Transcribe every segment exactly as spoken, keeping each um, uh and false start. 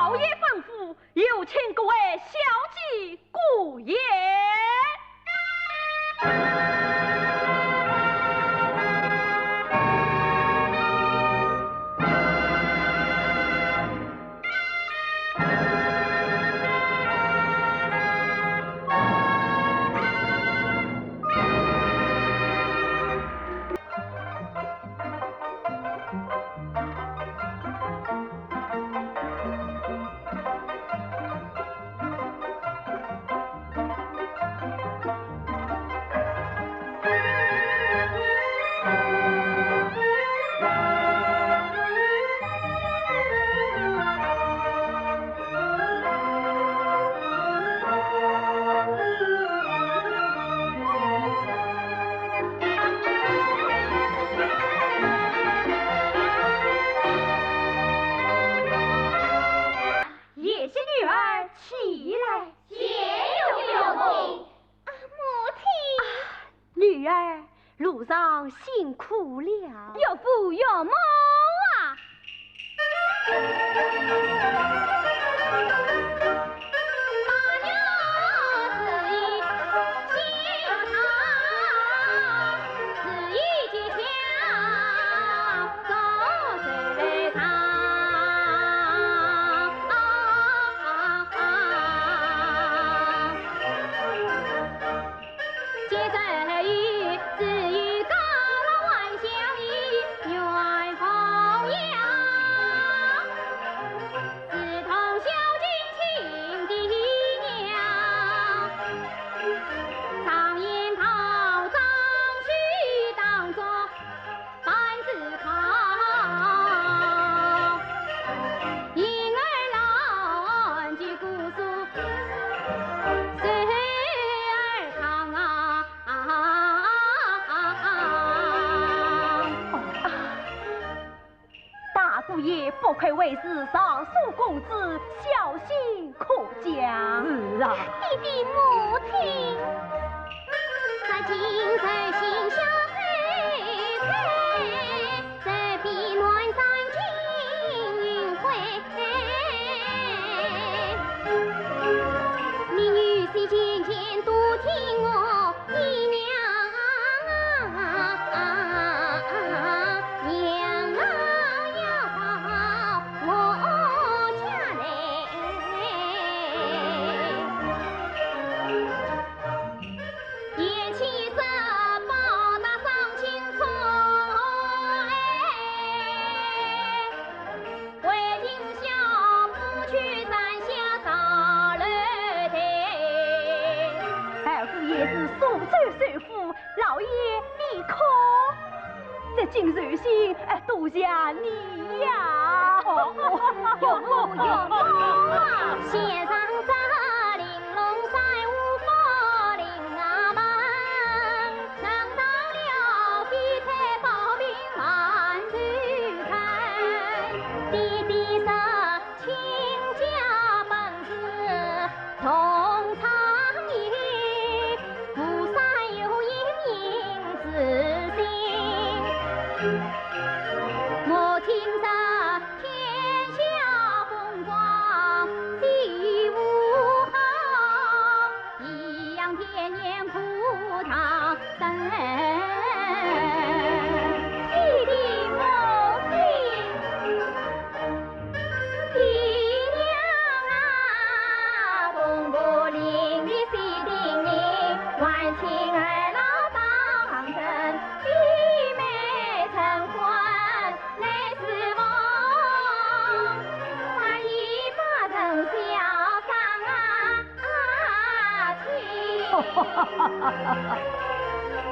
老爷吩咐，有请各位小姐过宴。 贤妻女儿，起来。谢谢母亲。啊，母亲。啊，女儿，路上辛苦了。岳父岳母啊。大姑爷不愧为是尚书公子，孝心可嘉。是啊。爹爹母亲。二姑爷是苏州首富，老爷你可？这金寿星，哎，多谢你呀。哦，有福有福啊。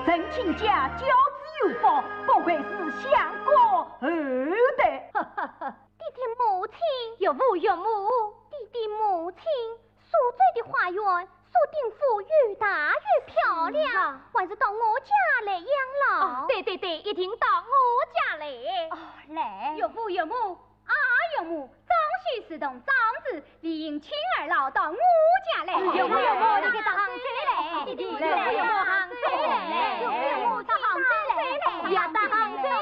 成亲家教子有方，不愧是相国后代。爹爹母亲。岳父岳母。爹爹母亲，苏州的花园，苏定府越大越漂亮，是啊。还是到我家来养老。哦，对对对，一定到我家来。哦，来。岳父岳母，啊，岳母，张许是同长子，理应请二老到我家来。哦，岳父岳母，你个大好嘴嘞。岳父岳母，好嘴嘞。岳父岳母，大好嘴嘞。呀，大好嘴嘞。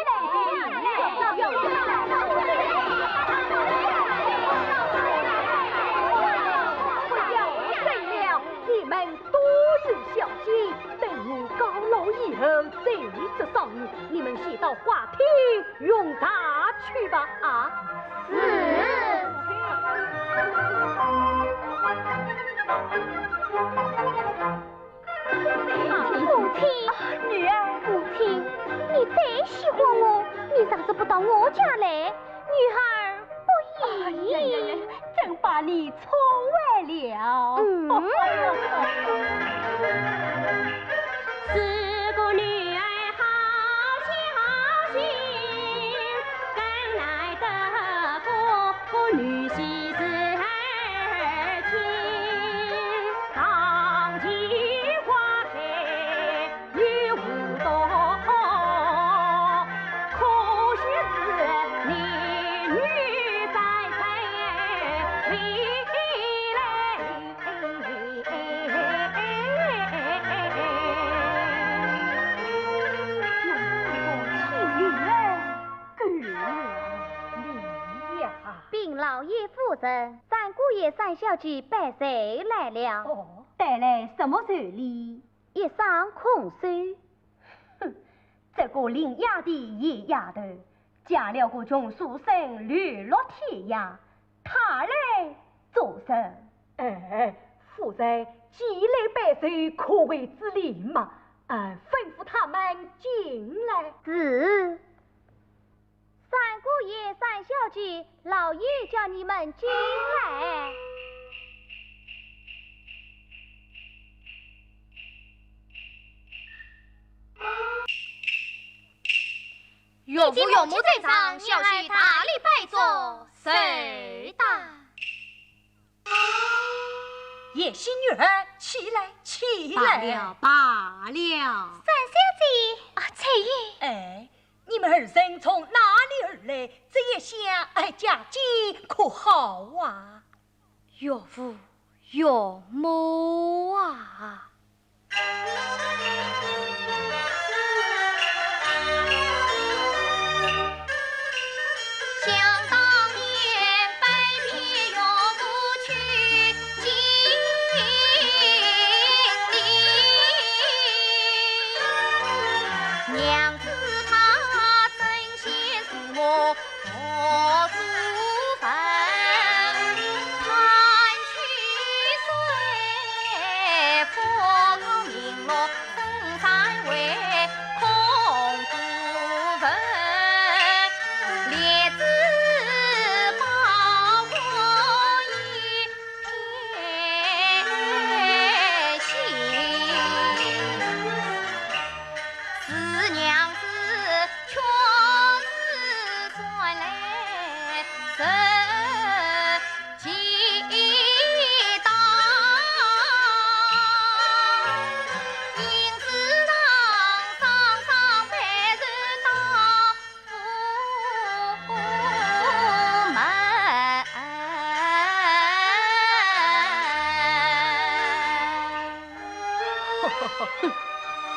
你们先到花厅用茶去吧。啊，是。母亲，女儿，母亲，你再喜欢我，你若是不到我家来，女儿不依。哎呀呀呀，真把你错坏了。嗯。是个女儿好孝心，更来得个女婿是儿亲，当期花开 与无多，可惜是你女在在未来。那个亲女儿，够了你呀！禀老爷夫人，三姑爷、三小姐拜寿来了。哦，带来什么寿礼？ 一双空手。哼，这个林丫头、野丫头，嫁了个穷书生流落天涯，她来做甚？哎，夫人，既来拜寿，可谓之礼嘛。啊，吩咐他们进来。是。 三姑爷、三小姐，老爷叫你们进来。岳父岳母在上，小婿大礼拜作，寿到。 贤婿女儿，起来，起来。罢了，罢了。三小姐。啊，翠云。哎，你们二人从哪里而来？这一下，哎，家境可好啊？岳父岳母啊。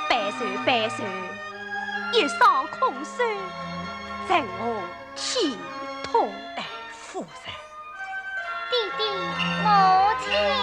拜寿，拜寿，一双空手，成何体统？哎，夫人。弟弟，母亲啊。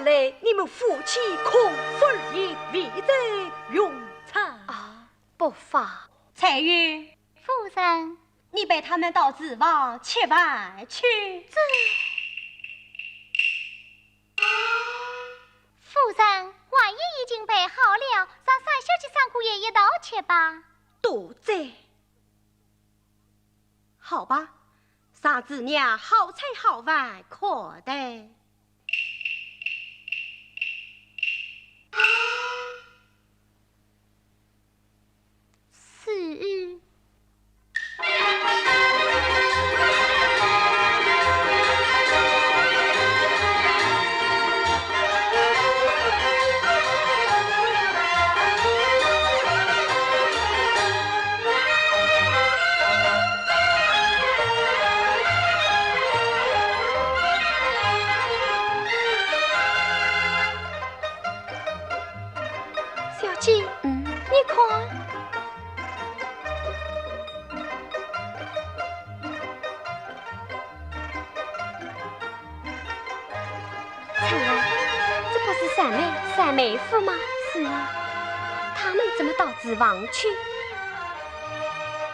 来，你们夫妻空腹而行，非在用餐。啊，不妨。彩云，夫人，你陪他们到厨房吃饭去。这……夫人，晚宴已经备好了，让三小姐、三姑爷一道吃吧。多谢。 好吧，赏子娘好菜好饭可待。是。 小姐，嗯。你看。 春兰，这不是三妹、三妹夫吗？是啊。他们怎么到厨房去？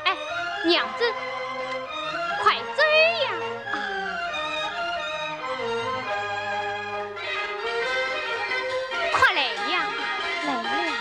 哎，娘子，快走呀！啊。快来呀！来了。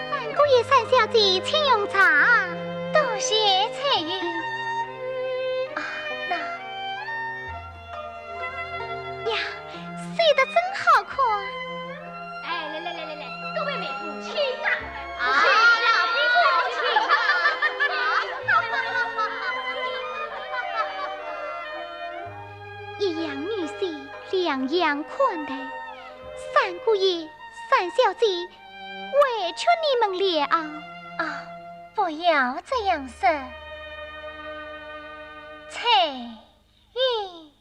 三姑爷、三小姐，请用茶。多谢彩云。啊，那……呀，绣得真好看。哎，来来来来来，各位妹夫，请啊。啊，请啊，请啊。一样女婿，两样款待。三姑爷、三小姐， 委屈你们了。啊，不要这样说，彩云。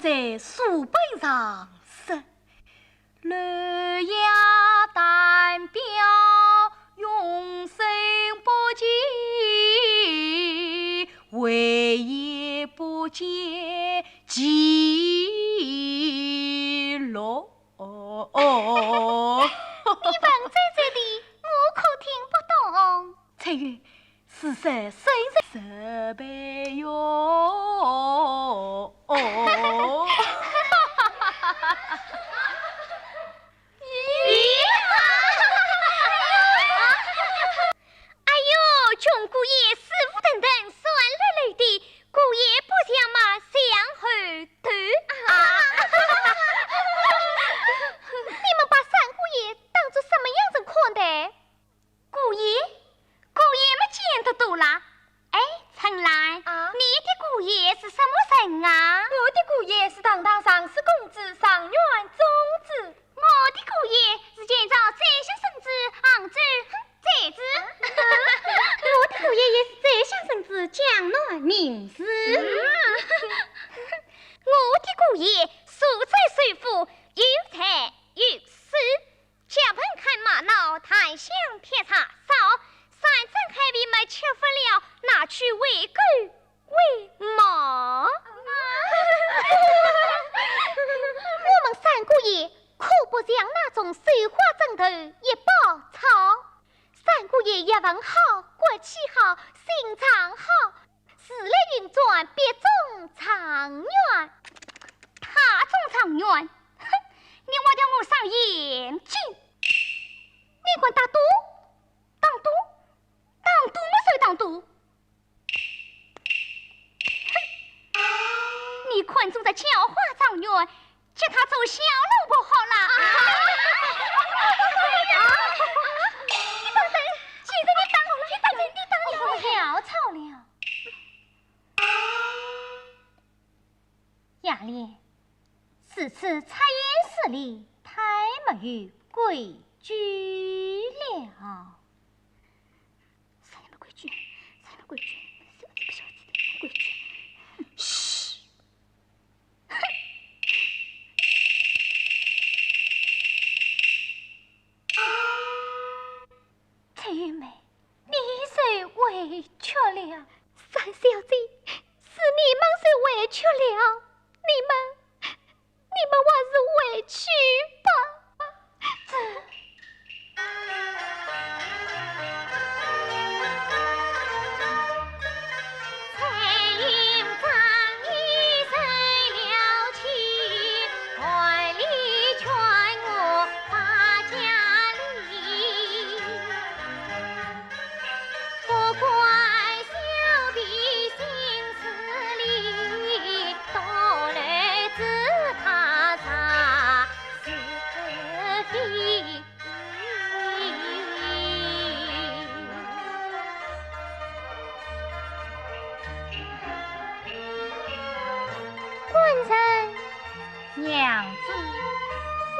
在书本上说，楼下谈表，永生不见，回也不见其乐。哦，哦，哦。你文绉绉的，我可听不懂。翠云，此事深深责备哟。哦。哎呦，穷姑爷，师傅等等，酸溜溜的，姑爷不像嘛，像猴头啊。你们把三姑爷当作什么样人看待？姑爷，姑爷么见得多啦。哎，春兰，啊？你的姑爷是什么人啊？我的姑爷是堂堂上市公子，状元中子。我的姑爷是前朝宰相孙子，杭州，哼，宰子。我的姑爷也是宰相孙子，江南名士。嗯。我的姑爷素质虽富，有才有势，脚本看马脑，谈笑撇茶少，山珍海味么吃不了，拿去喂狗喂马。我们三姑爷可不像那种绣花针头一把草。三姑爷学问好，骨气好，心肠好，时来运转必中状元。他中状元？哼，你挖掉我双眼睛！你敢打赌？打赌？打赌么算打赌？哼，你看中这叫花状元，给他做小老婆好了。你等等，既然你打赌，你等等，你等等。不要吵了。 雅莲，如此察言失礼，太没有规矩了。啥人没规矩？啥人没规矩？小子不小子的，没规矩。嘘！哼！ 翠云妹，你受委屈了。三小姐，是你们受委屈了，你们，你们还是回去吧。这 官人。娘子。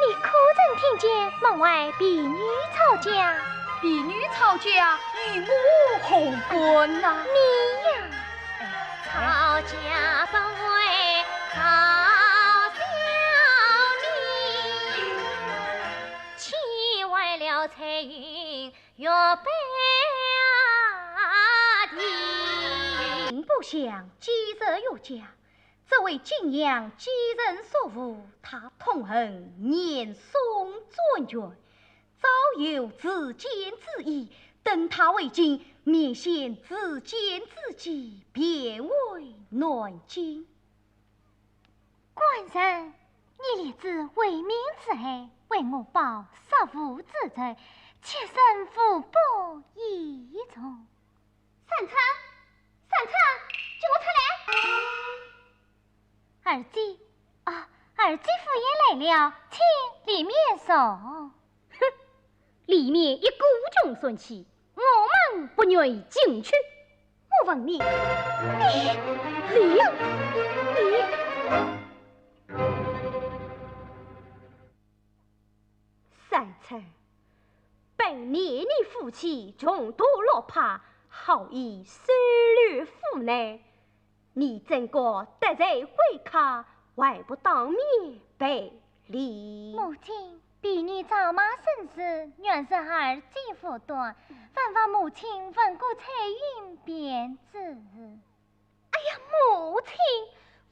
你可曾听见门外婢女吵架？婢女吵架，与我何干呐？你呀。哎，吵架不会吵小你，气坏了彩云 玉杯啊的。并不像今日玉家，这位景阳寄人所恶，他痛恨严嵩专权，早有自荐之意，等他回京，面现自荐之机，便回南京。 官人，你立志为民除害，为我报杀父之仇，妾身无不依从。三春，三春，给我出来！二姐，啊，二姐夫人来了，请里面坐。哼，里面一股穷酸气，我们不愿意进去。 我问你，你，你，你，三春，本念你夫妻穷途落魄，好意收留府内，你怎敢得罪贵客，还不当面赔礼？母亲，婢女赵妈生时，原是二姐夫短，万望母亲闻过彩云便知。哎呀，母亲，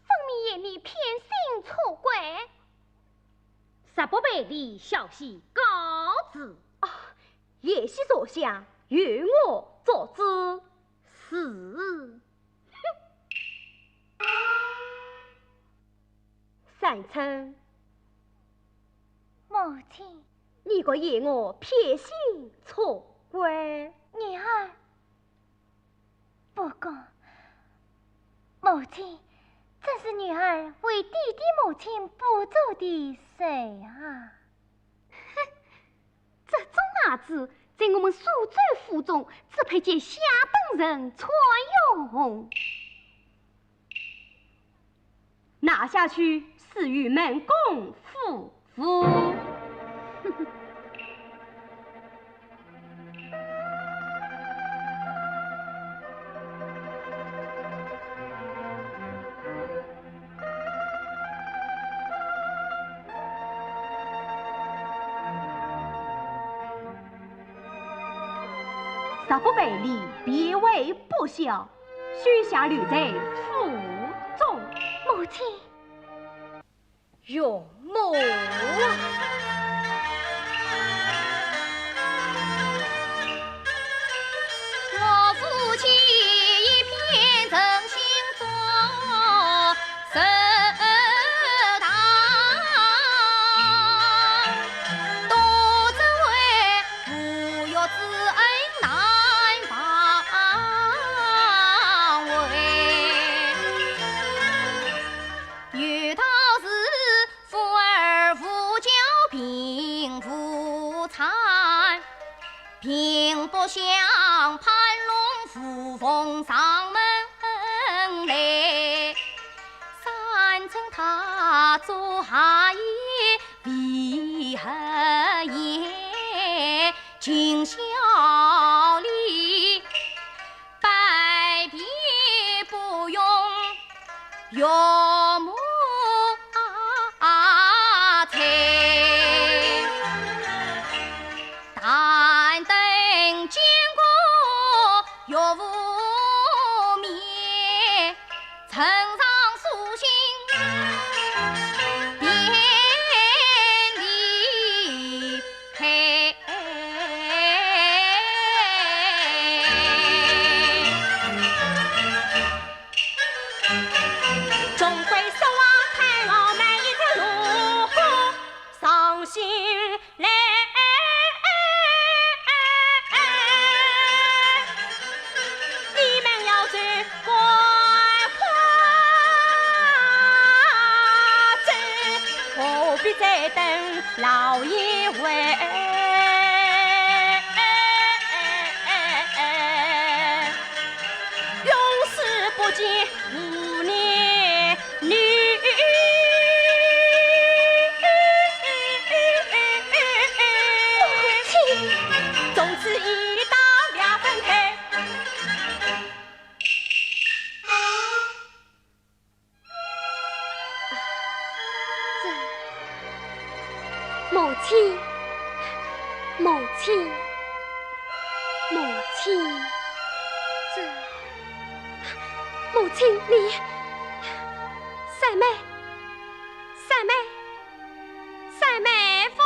分明嫌你偏心错怪。若不赔礼，小婿告辞。啊，贤婿坐下，由我做主。是。 三春。母亲。你可嫌我偏心错怪？女儿，不敢。母亲，这是女儿为爹爹母亲补足的仇啊。哼，这种鞋子在我们苏州府中，只配给下等人穿用。 拿下去，赐与门公夫妇。若不赔礼，必为不孝。 休想留在府中。母亲。岳母啊。这，母亲，母亲，母亲，这，母亲，你，三妹，三妹，三妹夫。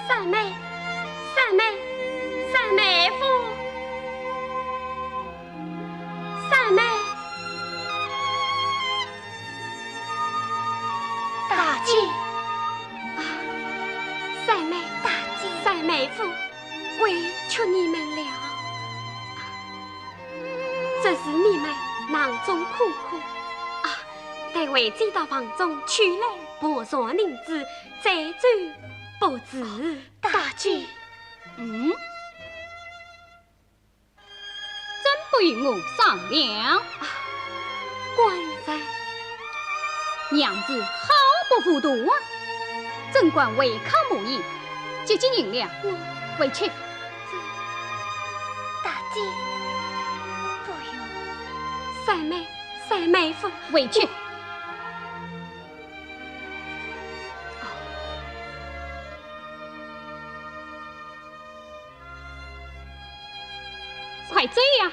三妹，三妹，三妹夫，三妹。大姐。啊，三妹，大姐。三妹夫，委屈你们了。 这是你们囊中空空啊，待为姐到房中取来薄状银子，再走不迟。大姐。嗯？怎不与我商量？啊，官人。娘子好不糊涂啊！怎敢违抗母意？接过银两，回去。大姐，不用。三妹，三妹夫。回去。快走呀！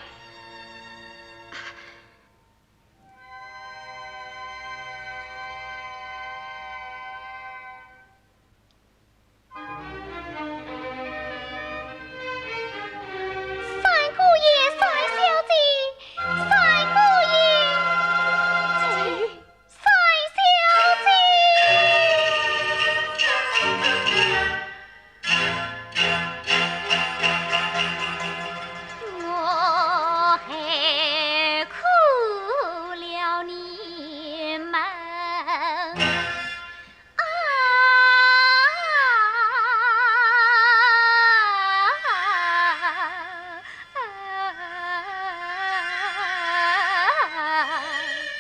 三姑爷，三小姐，三姑爷。 三小姐。我还苦了你们。啊！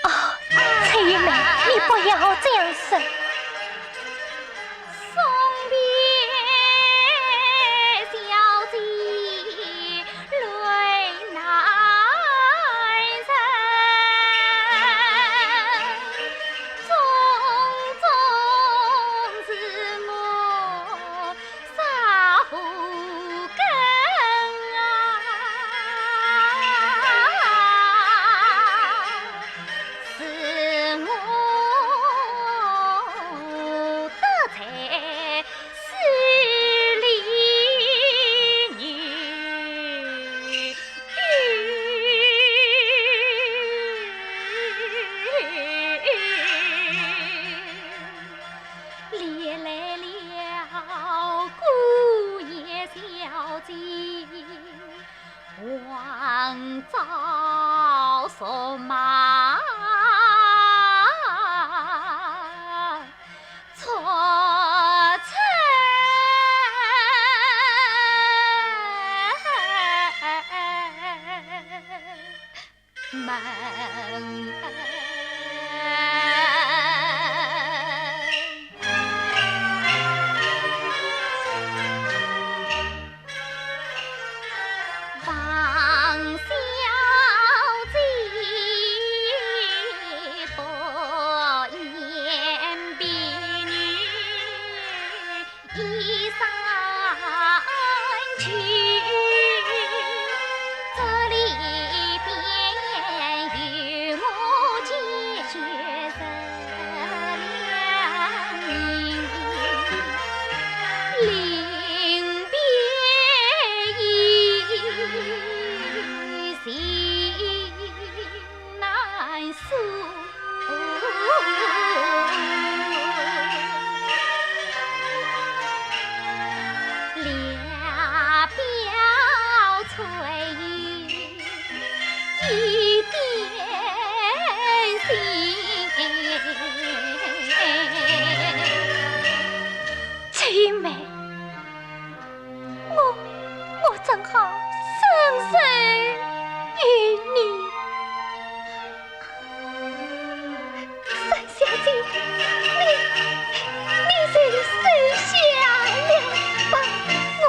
哦，翠云妹，你不要这样说。送别小姐泪难忍，种种是我 少根啊，是我得罪是你。 连累了姑爷小姐，枉遭索骂，错错。 门。王小姐不言比女 一声去，这里边有我解决人命，临别依稀。 难诉。聊表翠云一点心。翠云妹， 我，我怎好伸手于你？三小姐，你，你就收下了吧，我，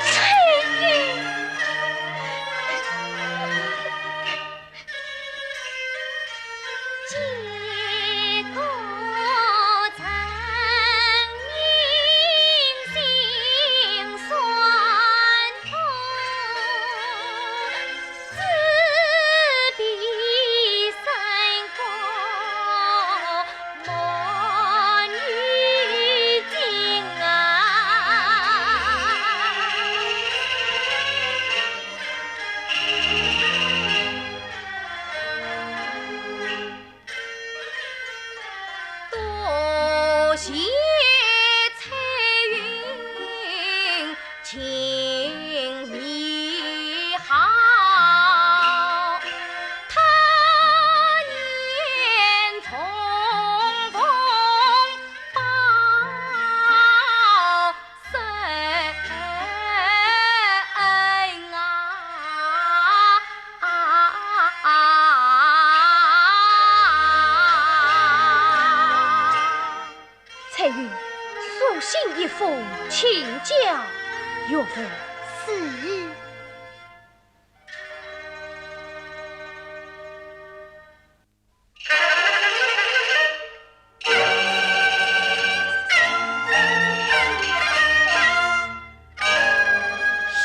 翠云。白云，书信一封，请交岳父。是。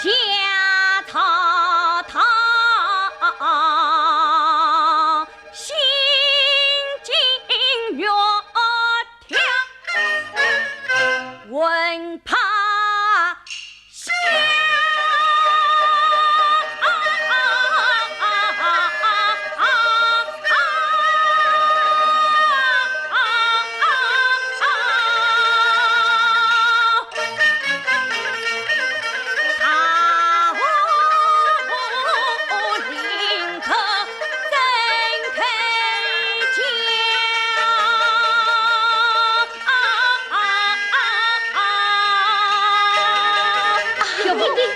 下朝堂，心惊肉跳，魂怕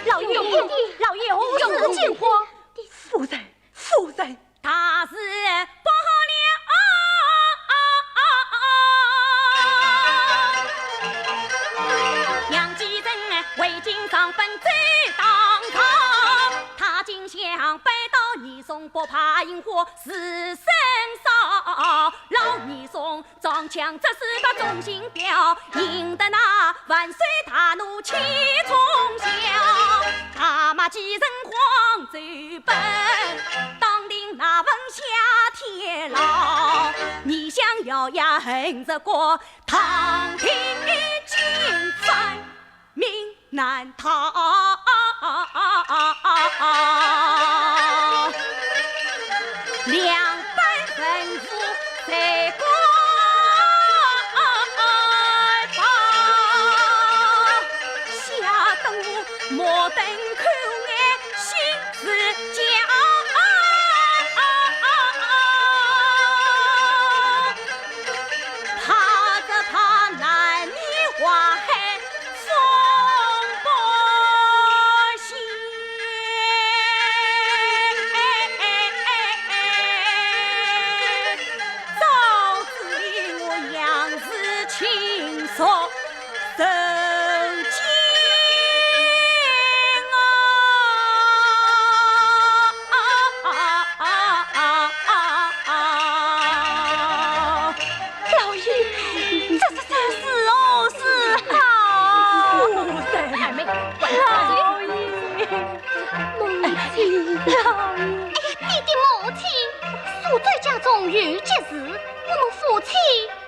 老爷，老爷，老爷，何事惊慌？夫人，夫人。大事不好了！杨继盛为今上奔走当朝，他今想拜倒严嵩，不怕引祸自身烧。老严嵩 装腔作势个忠心表，引得那万岁大怒气冲霄。大骂几人慌走奔，当庭那文下天牢，你想咬牙恨这个唐廷金犯 命难逃。两班文武谁敢保？吓得我目瞪口呆，心似焦。怕只怕难免祸害 风波心。早知你我杨氏亲属，受惊啊！老爷，这是 是哦，是好。夫人。二妹，快点。老爷，母亲。老爷。哎呀，爹爹母亲，苏州家中有急事，我们夫妻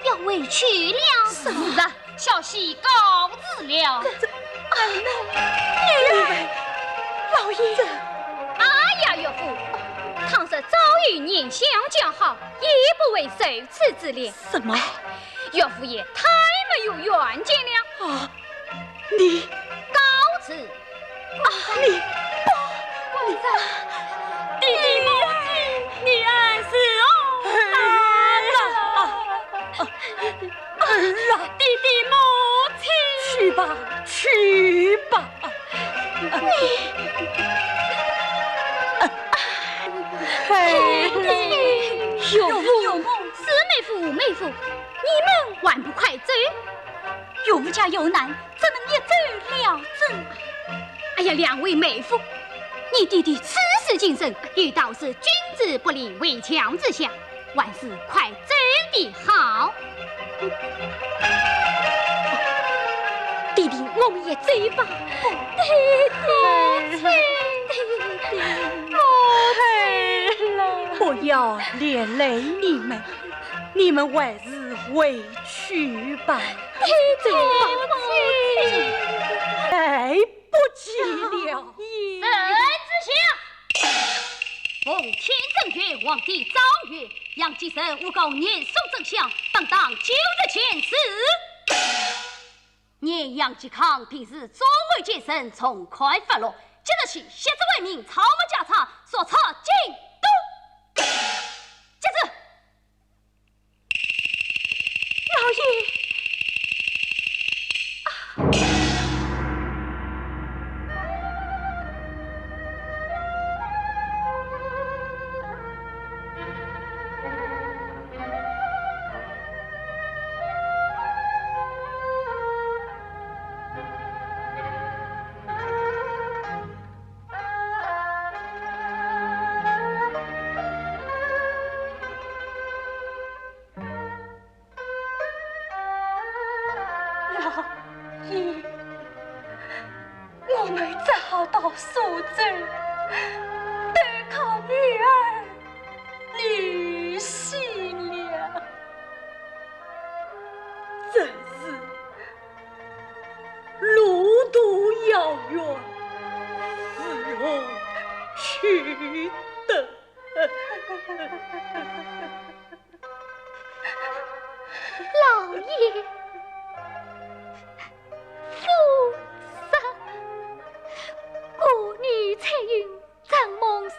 要回去了。是啊，小婿告辞了。这，这，二妹，女儿。老爷。哎呀，岳父，倘若早有念想较好，也不会受此之léo。什么？ 岳父也太没有远见了。啊，你……告辞。啊，你……不……公子，爹爹母亲，你二叔哦，儿啊，儿啊，爹爹母亲。去吧，去吧。 嘿，岳父，岳母。是妹夫，妹夫，你们还不快走？岳父家有难，怎能一走了之？哎呀，两位妹夫，你爹爹此事今生，有道是君子不立危墙之下， 还是快走的好。爹爹，我们也走吧。爹爹，母亲，母亲。不要连累你们，你们还是回去吧。爹爹，母亲。来 不及了。圣旨下，奉天正院皇帝诏曰：杨继盛诬告严嵩真相，本当九日前处。严杨继康平时忠厚奸臣，从宽发落，即日起削职为民，抄没家产，速抄京都。接旨。 老爷。老爷，我们只好到苏州投靠女儿女婿了。只是路途遥远，如何去得？ 老爷，夫人，孤女翠云，承蒙收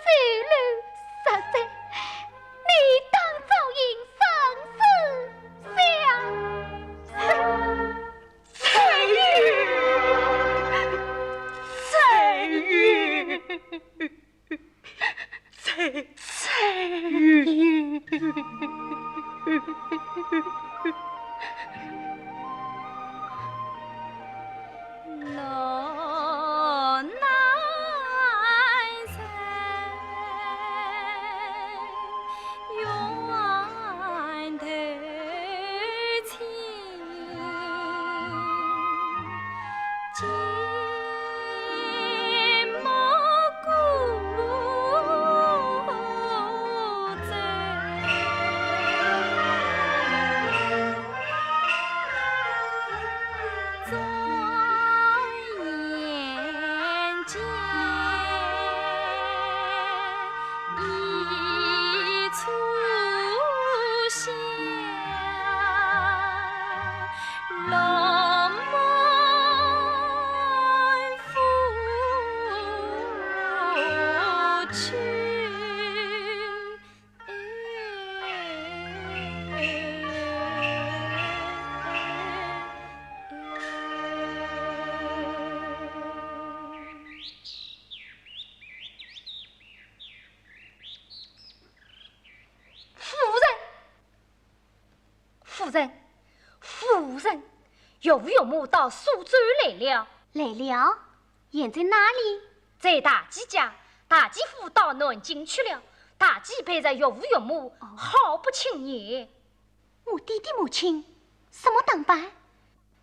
留，实在，你当早应深思熟虑。翠云，翠云。 翠，翠云。夫人，夫人，夫人，岳父岳母到苏州来了。来了？现在哪里？在大姐家，大姐夫到南京去了。大姐陪着岳父岳母，哦。好不亲热。我爹爹母亲什么打扮？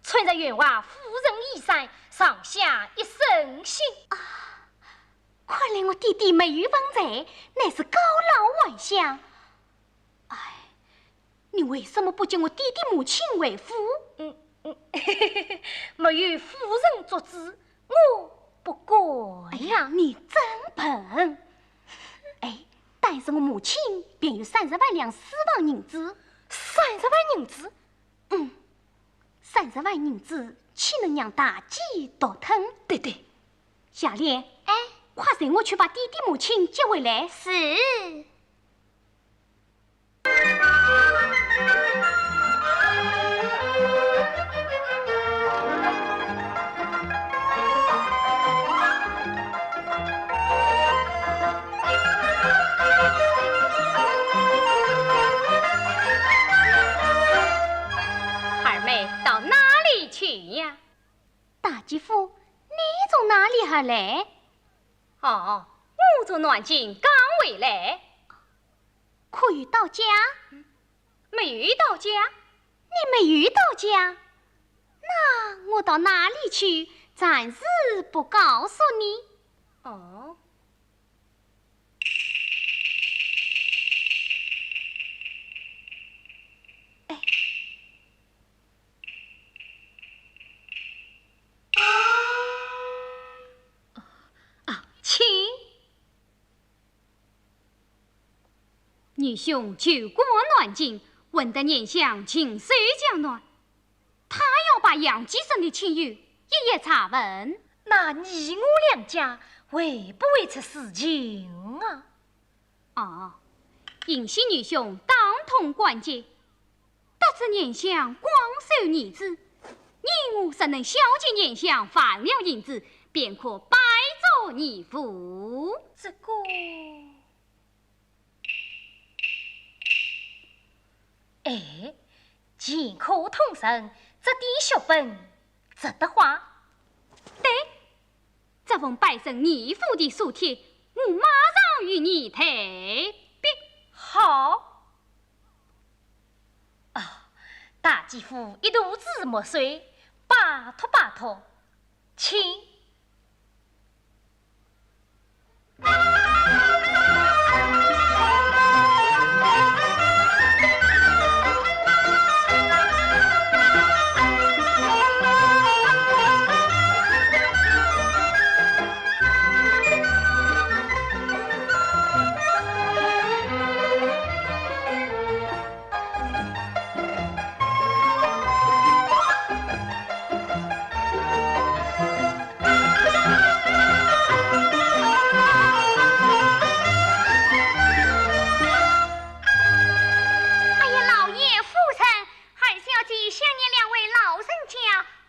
穿着员外夫人衣衫，上下一身新。啊， 看来我爹爹没有文才，乃是告老还乡。哎，你为什么不叫我爹爹母亲回府？嗯，嗯，没有夫人做主，我不敢呀。哎呀，你真笨。哎，但是我母亲便有三十万两私房银子。三十万银子？嗯，三十万银子岂能让大姐独吞？对，对。 夏莲，哎。快随我去把爹爹母亲接回来。是。二妹到哪里去呀？ 大姐夫，你从哪里而来？哦，我从南京刚回来。可有到家？没有到家。你没有到家？那我到哪里去，暂时不告诉你。哦。 哎。啊，请。女兄旧过南京，闻得年相禽兽交难， 他要把杨继盛的亲友一一查问。那你我两家会不会出事情啊？哦，幸喜女兄当通关节，得知年相广收义子，你我若能孝敬年相，还了银子，便可拜作义父。这个 哎，前科通神，这点血本值得花。对，这封拜成义父的书帖，我马上与你代笔。好。啊，大姐夫一肚子墨水，拜托拜托，请。哎呀，老爷、夫人，二小姐想念两位老人家，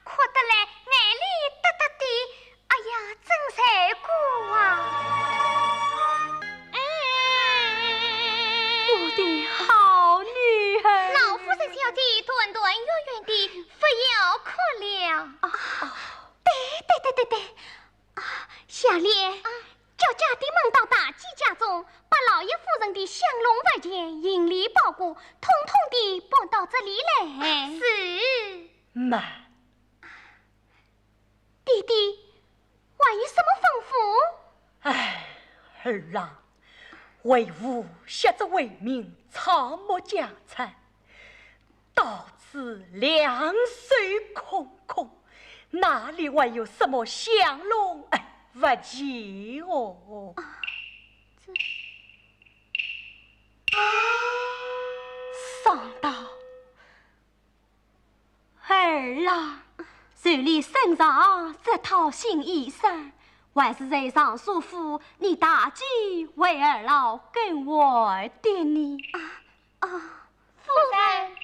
哭得来眼泪答答滴。哎呀，真难过啊！哎，我的好女儿。老夫人、小姐，团团圆圆的，不要哭了。啊，对，对，对，对，对。啊，夏莲，啊。叫家丁们到大姐家中，把老爷夫人的香笼物件、行李包裹，统统地搬到这里来。是。慢。 爹爹，还有什么吩咐？唉，儿啊，为父昔日为民，草木家产，到此两手空空，哪里还有什么香笼，哎，物件哦？啊，这……上当！ 儿啊，就你身上这套新衣裳，还是在尚书府你大姐为儿老更换的呢。啊，啊，夫人。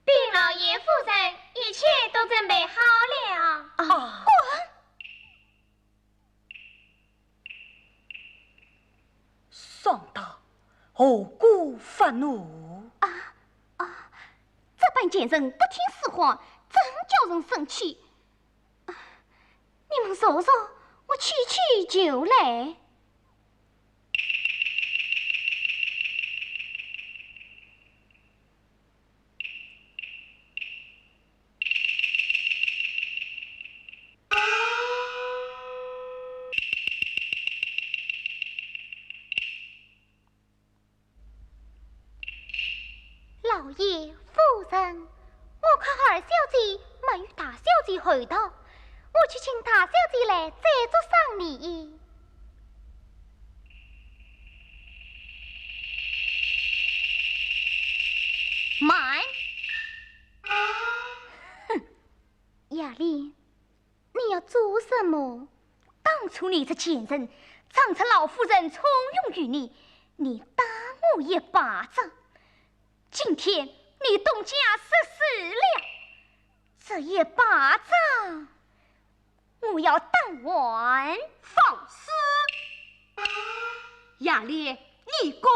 禀老爷、夫人，一切都准备好了。啊，滚！ 上当，何故发怒？啊，啊，这班贱人不听使唤，真叫人生气。啊，你们坐坐，我去去就来。 老爷、夫人，我看二小姐没与大小姐候道，我去请大小姐来再做商议。慢！哼，雅丽， 你要做什么？当初你这贱人，仗着老夫人重用于你，你打我一巴掌。今天你东家失势了，这一巴掌，我要打还。放肆！雅丽，你敢？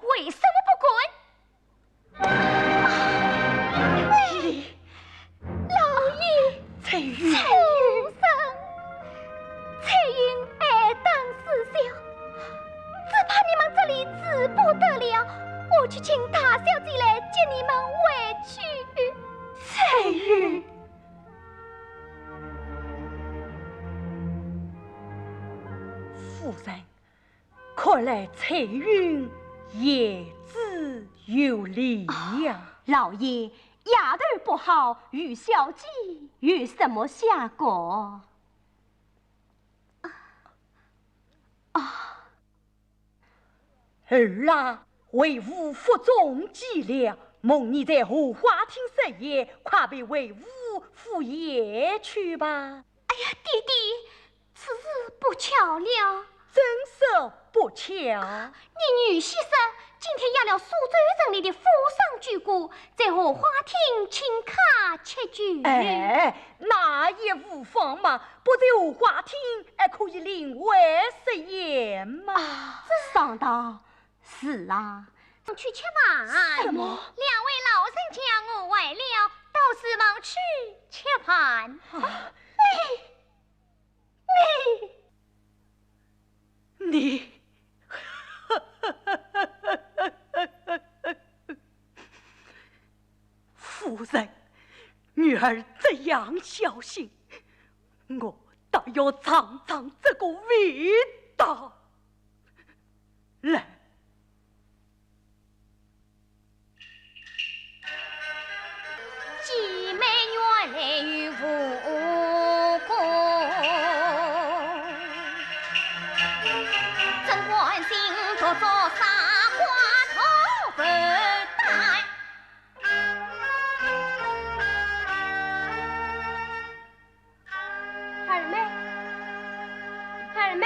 为什么不敢？ 老爷，翠云。夫人，翠云爱打自小，只怕你们这里治不得了，我去请大小姐来接你们回去。翠云。夫人， 看来翠云言之有理呀。啊，老爷，丫头不好，与小姐有什么相干？啊，啊。儿啊，为父腹中饥了，蒙你在荷花厅设宴，快陪为父赴宴去吧。哎呀，爹爹， 此事不巧了。怎说不巧？你女婿说，今天押了苏州城里的富商巨贾，在荷花厅请客吃酒。哎，那也无妨嘛，不在荷花厅，还可以另外设宴嘛。啊，这……上当，是啊。去吃饭。什么？两位老人家饿坏了，到厨房去吃饭。啊。你 你，你，夫人，女儿这样孝心，我倒要尝尝这个味道。来，姐妹原来有武功，怎敢心独作傻瓜头不带。二妹，二妹。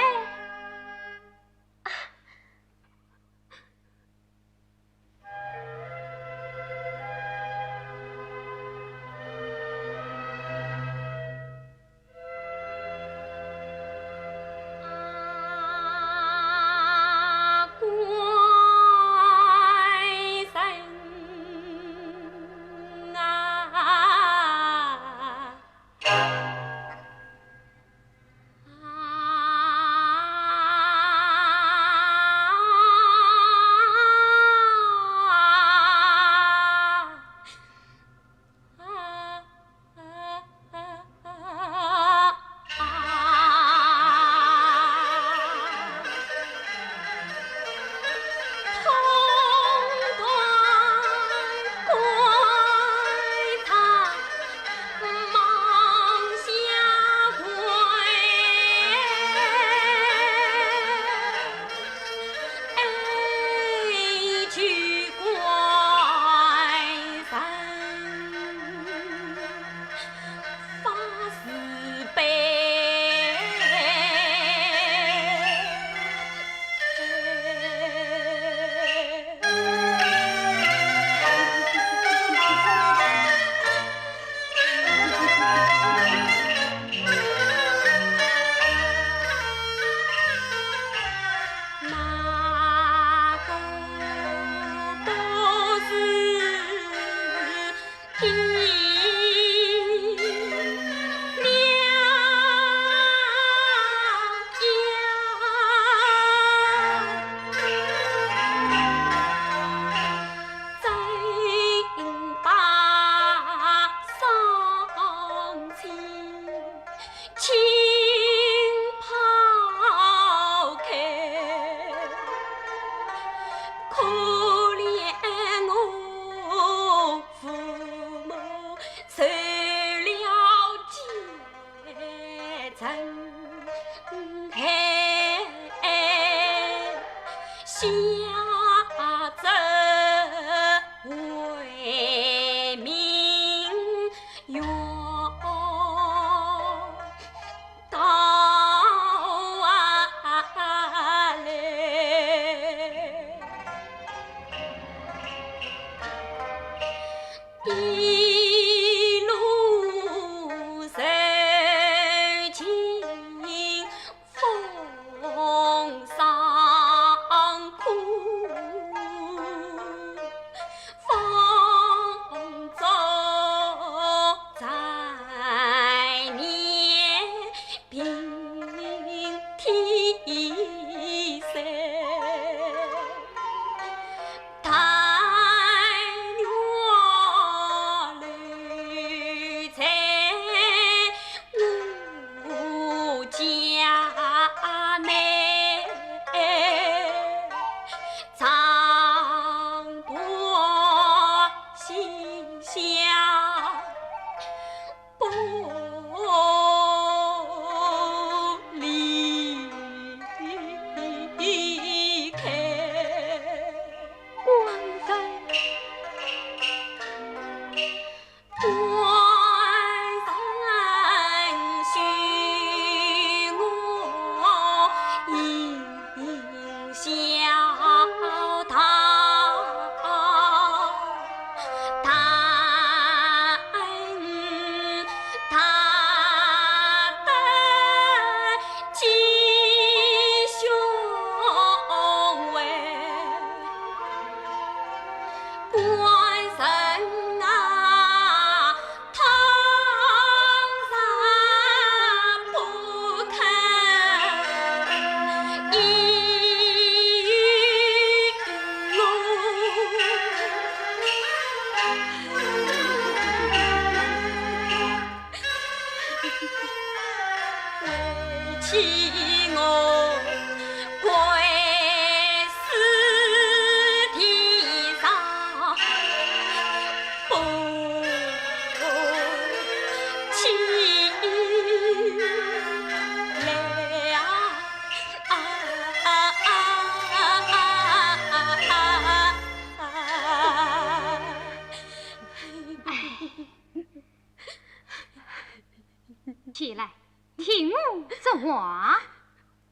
起来，听我说话。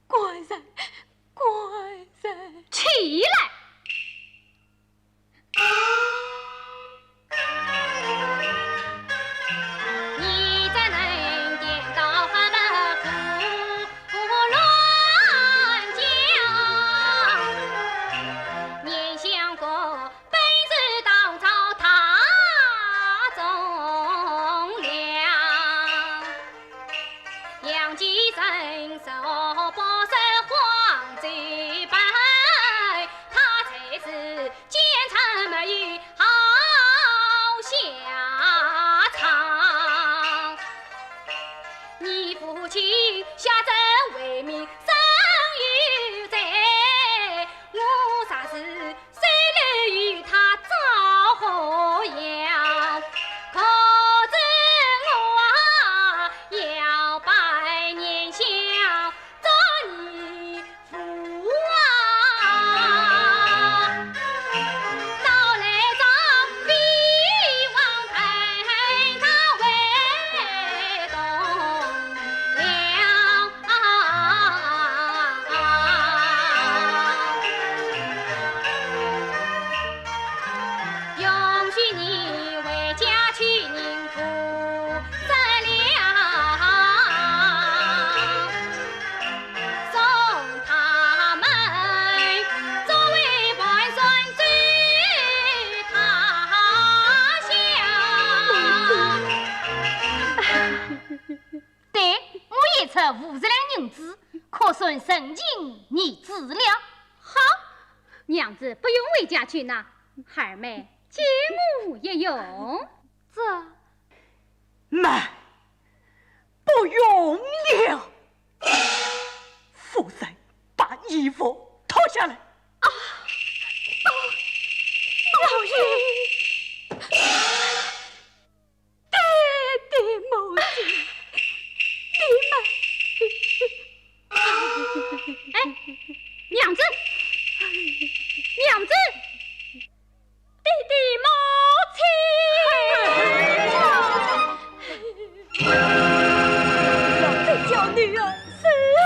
官人，官人。起来！对，我也出五十两银子，可算成亲儿子了。好，娘子不用回家去拿，二妹借我一用。这……慢，不用了。夫人，把衣服脱下来。啊，老爷。爹爹母亲，你们……哎，娘子，娘子，爹爹母亲。这叫女儿是啊，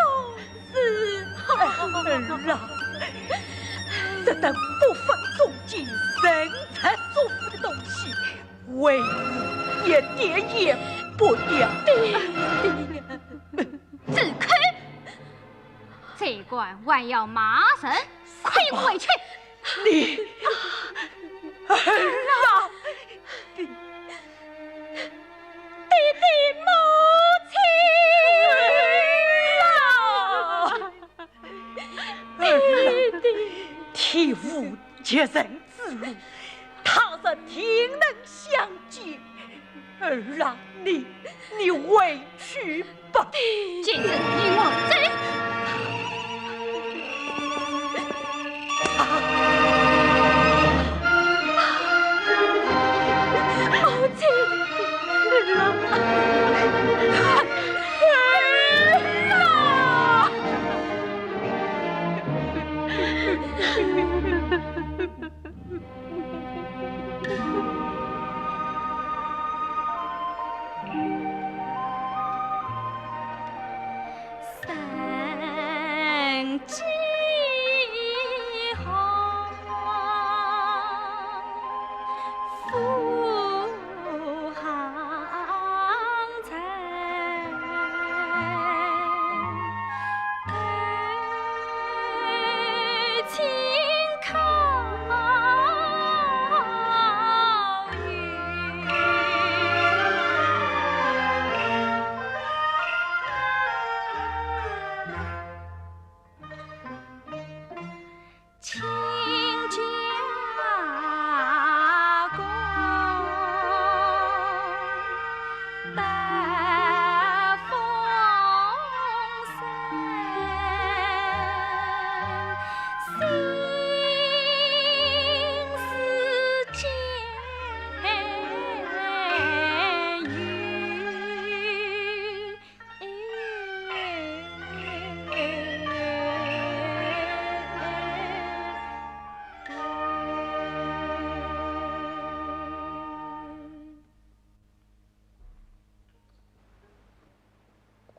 是啊。儿啊，这等不分忠奸、人财作福的东西， 为父一点也不要。爹爹。住口！这官还要骂人，快回去！你……儿啊！爹爹母亲啊！儿啊，天无绝人之路， 他日定能相见。儿啊，你……你回去吧。今日你我走。啊！母亲！儿啊！儿啊！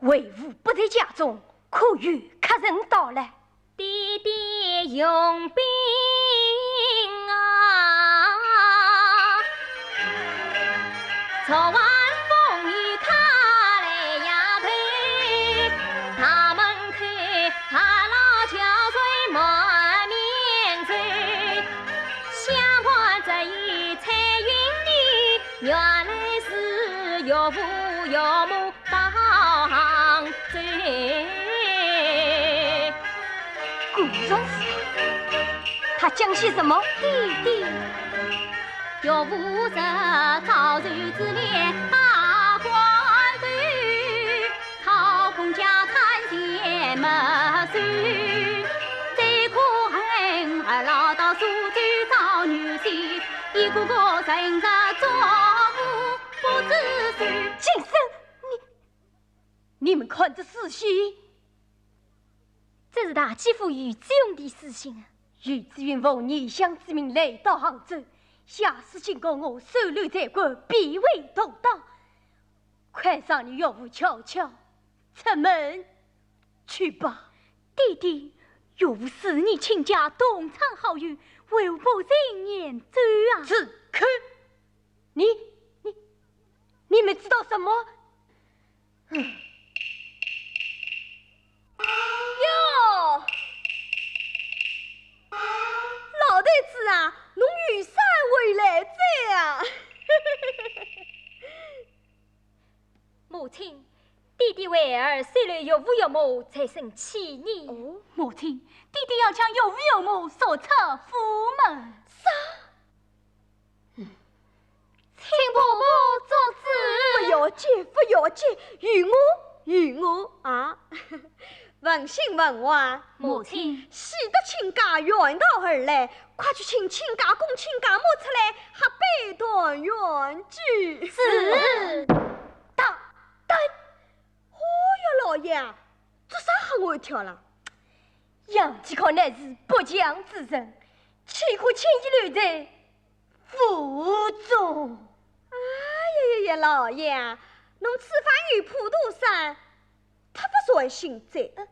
为父不在家中，可有客人到来？爹爹用兵啊！昨晚风雨他来呀头，大门口哈老叫声满面走，相伴着一彩云的，原来是岳父岳母。 到杭州。果然是他，他讲些什么？爹爹，岳父这早就自立大官头，操控家产全没收，最可恨二老到苏州找女婿，一个个人在做不知数。畜生！ 你们看这书信。这是大姐夫于子云的书信啊。于子云奉异乡之命来到杭州，下书警告我收留罪犯，必会动荡。快让你岳父悄悄出门去吧。爹爹，岳父思念亲家，同窗好友，为父不忍远走啊。住口！ 你、你、你们知道什么？嗯。哟，老头子啊，侬有啥回来哉啊？ 母亲，爹爹为儿收留岳父岳母，才生气呢。哦，母亲，爹爹要将岳父岳母逐出府门。啥？嗯。请婆婆做主。不要紧，不要紧，有我，有我啊。 文兴、文华，母亲。喜得亲家远道而来，快去请亲家公、亲家母出来，喝杯团圆酒。是。大胆！哦哟，老爷，做啥吓我一跳啦？杨继康乃是不祥之人，岂可轻易留在 府中。哎呀呀呀，老爷，侬此番有普陀山，忒不顺心哉。呃，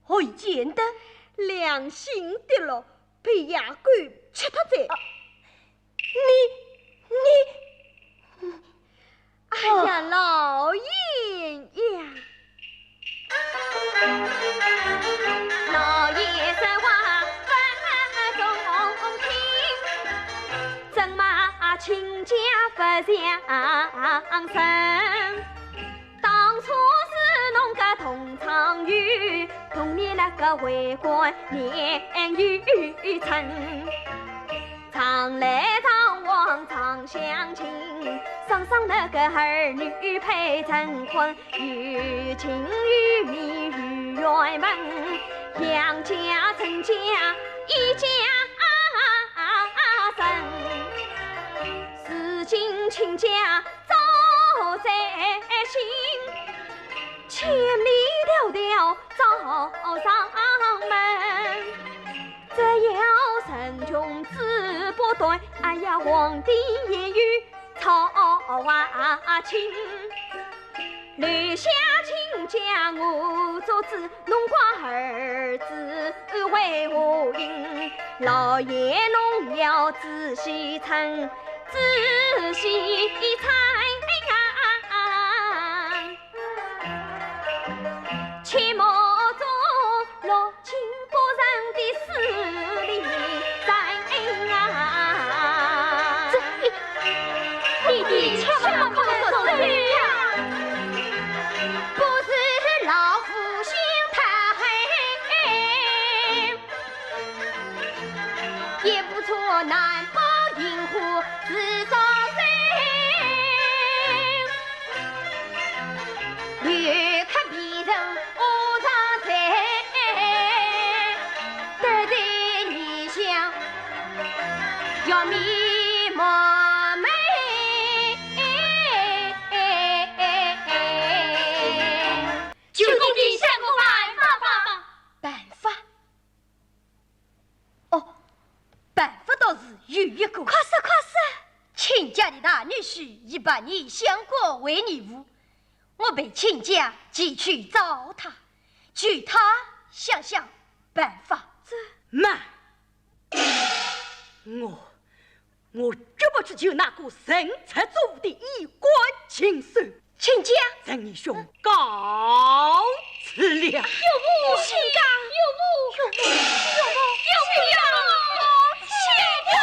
何以见得？良心跌落，被野狗吃脱哉。啊，你，你，哎呀，老爷呀！老爷说话不中听，怎么亲家不相信？当初是侬个同窗友，同你那个为官年幼成。 常来常往常相亲，双双那个儿女配成婚，有情有义有缘分，杨家陈家一家人，如今亲家早在心，千里迢迢找上门。 只要人穷志不短，哎呀，皇帝也有操心。留下亲家我做主，侬家儿子为何应？老爷侬要仔细称，仔细猜呀。 切莫做落情不仁的势利人啊！这，你的千万不可说呀！不是老夫心太黑， 也不错，难保银河是中心。留给别人无常罪，得罪你想要迷茫美。求你想个办法吧。办法？ 哦，办法倒是有一个。快说，快说！亲家的大女婿已拜你相国为义父，我陪亲家前去找他，替他想想办法。这……慢！我，我绝不去救那个人贼作恶的衣冠禽兽。亲家。陈义兄，告辞了。岳父，亲家，岳父，岳父，岳父，亲家，亲家。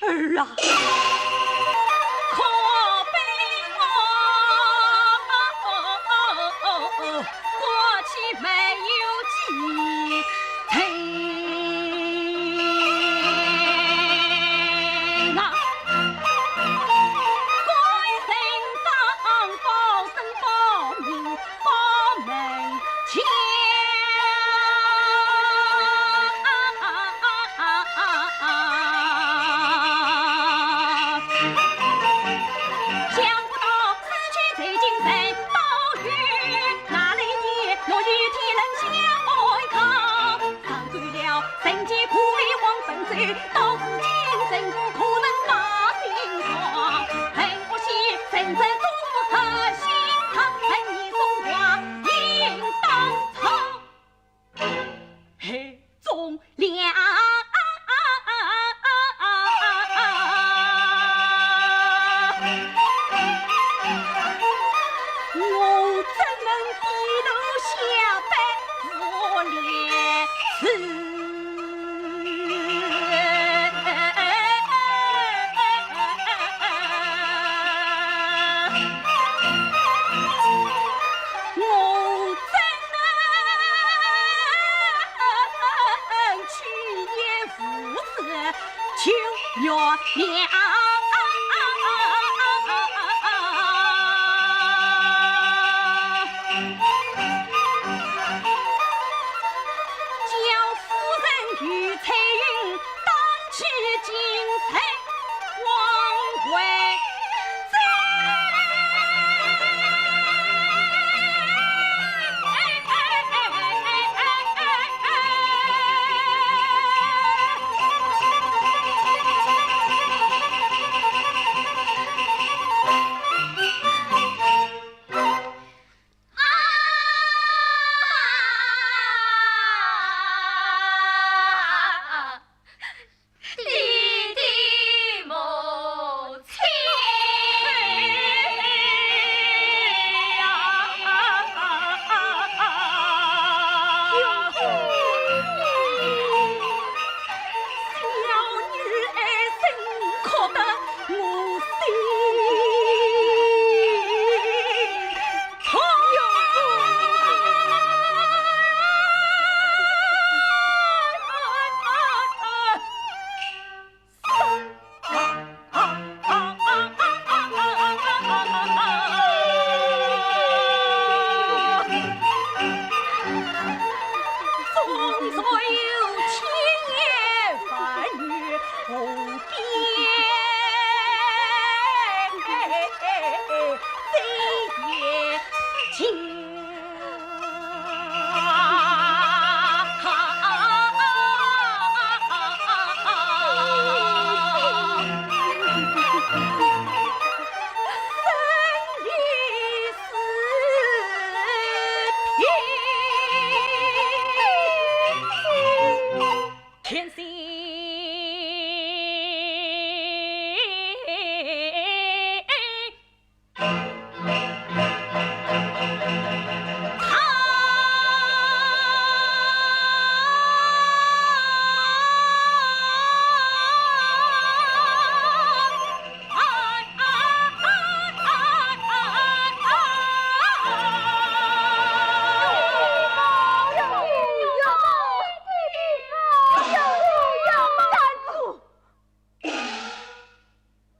儿啊，可悲我过去没有继承啊，该人当保身保命 保门前。想不到自己走进城堡里，哪里的落雨天冷下哀哭，上走了人间苦味黄昏酒，到如今人可能把心慌，恨不起人人都不合心肠，恨你中华应当从黑中亮。我怎能低头下拜无礼？ 我怎能去也无事求原谅？叫 夫人与翠云当起精神往回走。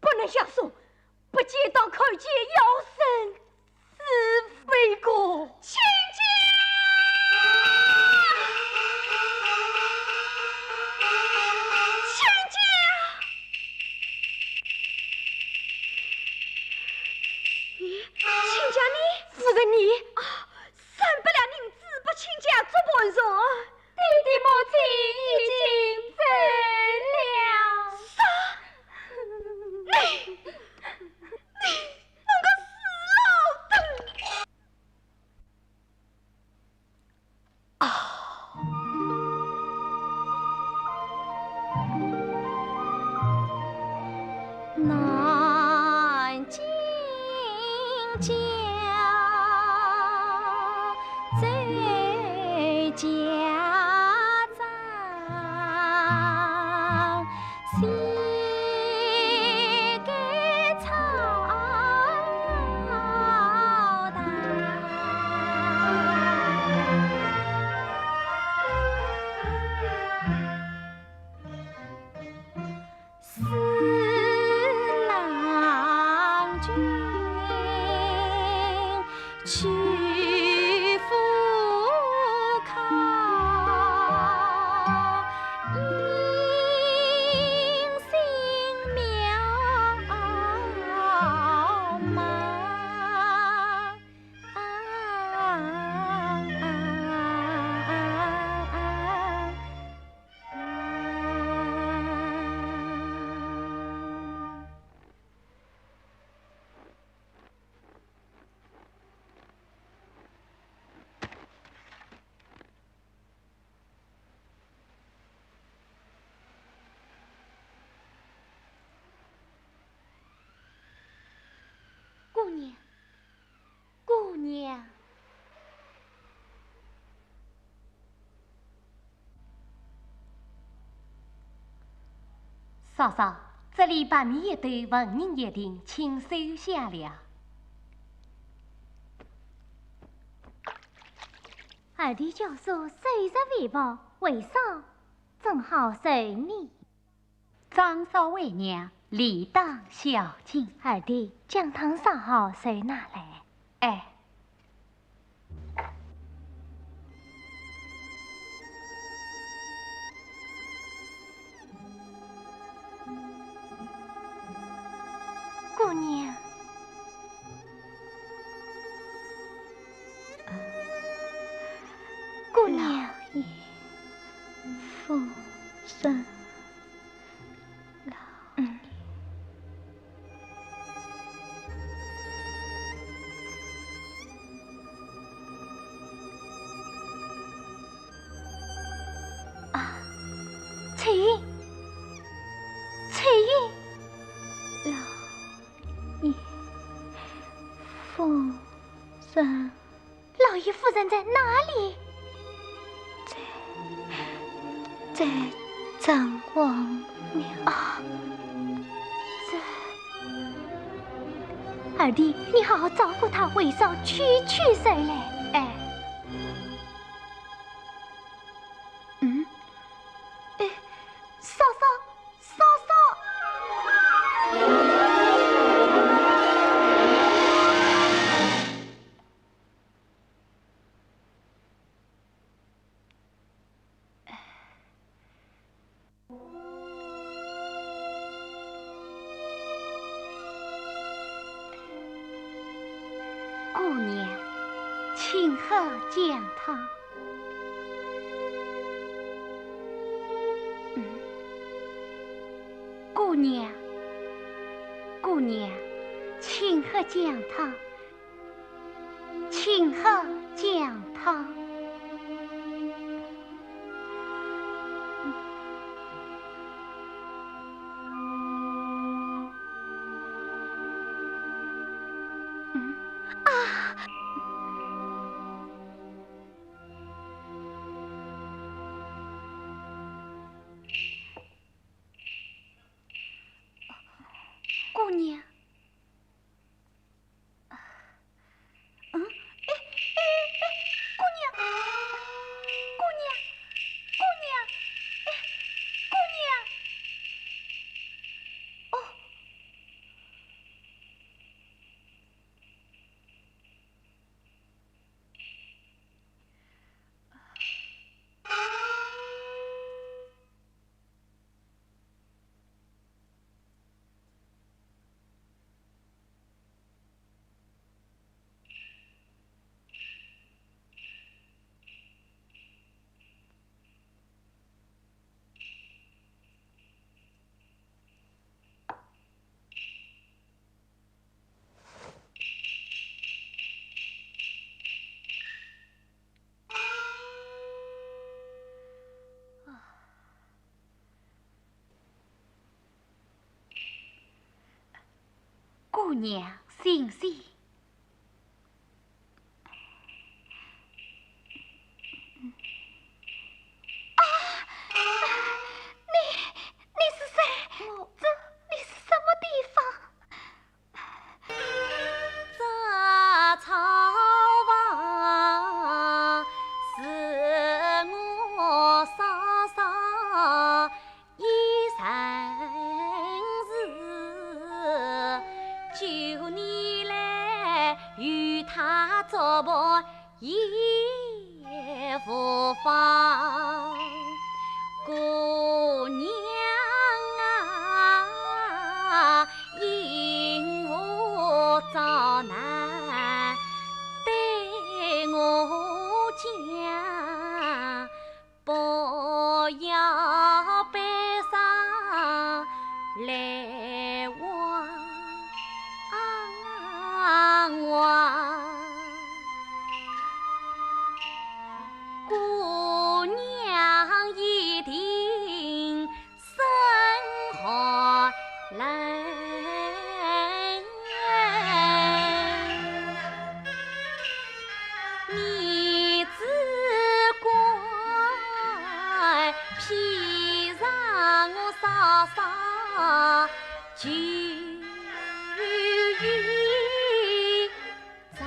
不能相送，不见当叩见，要生死非过。亲家！亲家！你，亲家你？夫人你？啊，三百两银子拨亲家做盘缠。 你的母亲已经走了。啥？你，你，南京郊，周家庄，西街草堂。 四郎君去赴考，应姓苗马。 姑娘，姑娘。嫂嫂，这里白米一斗，纹银一锭，请收下了。二弟教唆收拾遗物，为嫂，正好收礼。 张嫂为娘，理当孝敬。二弟，姜汤烧好，就拿来。哎。姑娘，姑娘。老爷，夫人。 老爷。啊，翠云，翠云。老爷，夫人。 老爷夫人在哪里？在，在城隍庙。啊，这，二弟，你好好照顾她，为嫂去去就来。哎。嗯？哎，嫂嫂，嫂嫂。 姑娘，请喝姜汤。嗯，姑娘，姑娘，请喝姜汤。 请喝姜汤。嗯，啊！姑娘。 嗯？哎，哎，哎，姑娘，姑娘，姑娘，哎，姑娘。哦。姑娘，醒醒。啊，你，你是谁？我，这里是什么地方？ 这草房是我嫂嫂一生住，九年来与她作伴 也无妨。姑娘啊，因何遭难对我讲，不要悲伤来望我。 姑娘一定心寒冷，你只管披上我嫂嫂 就一张。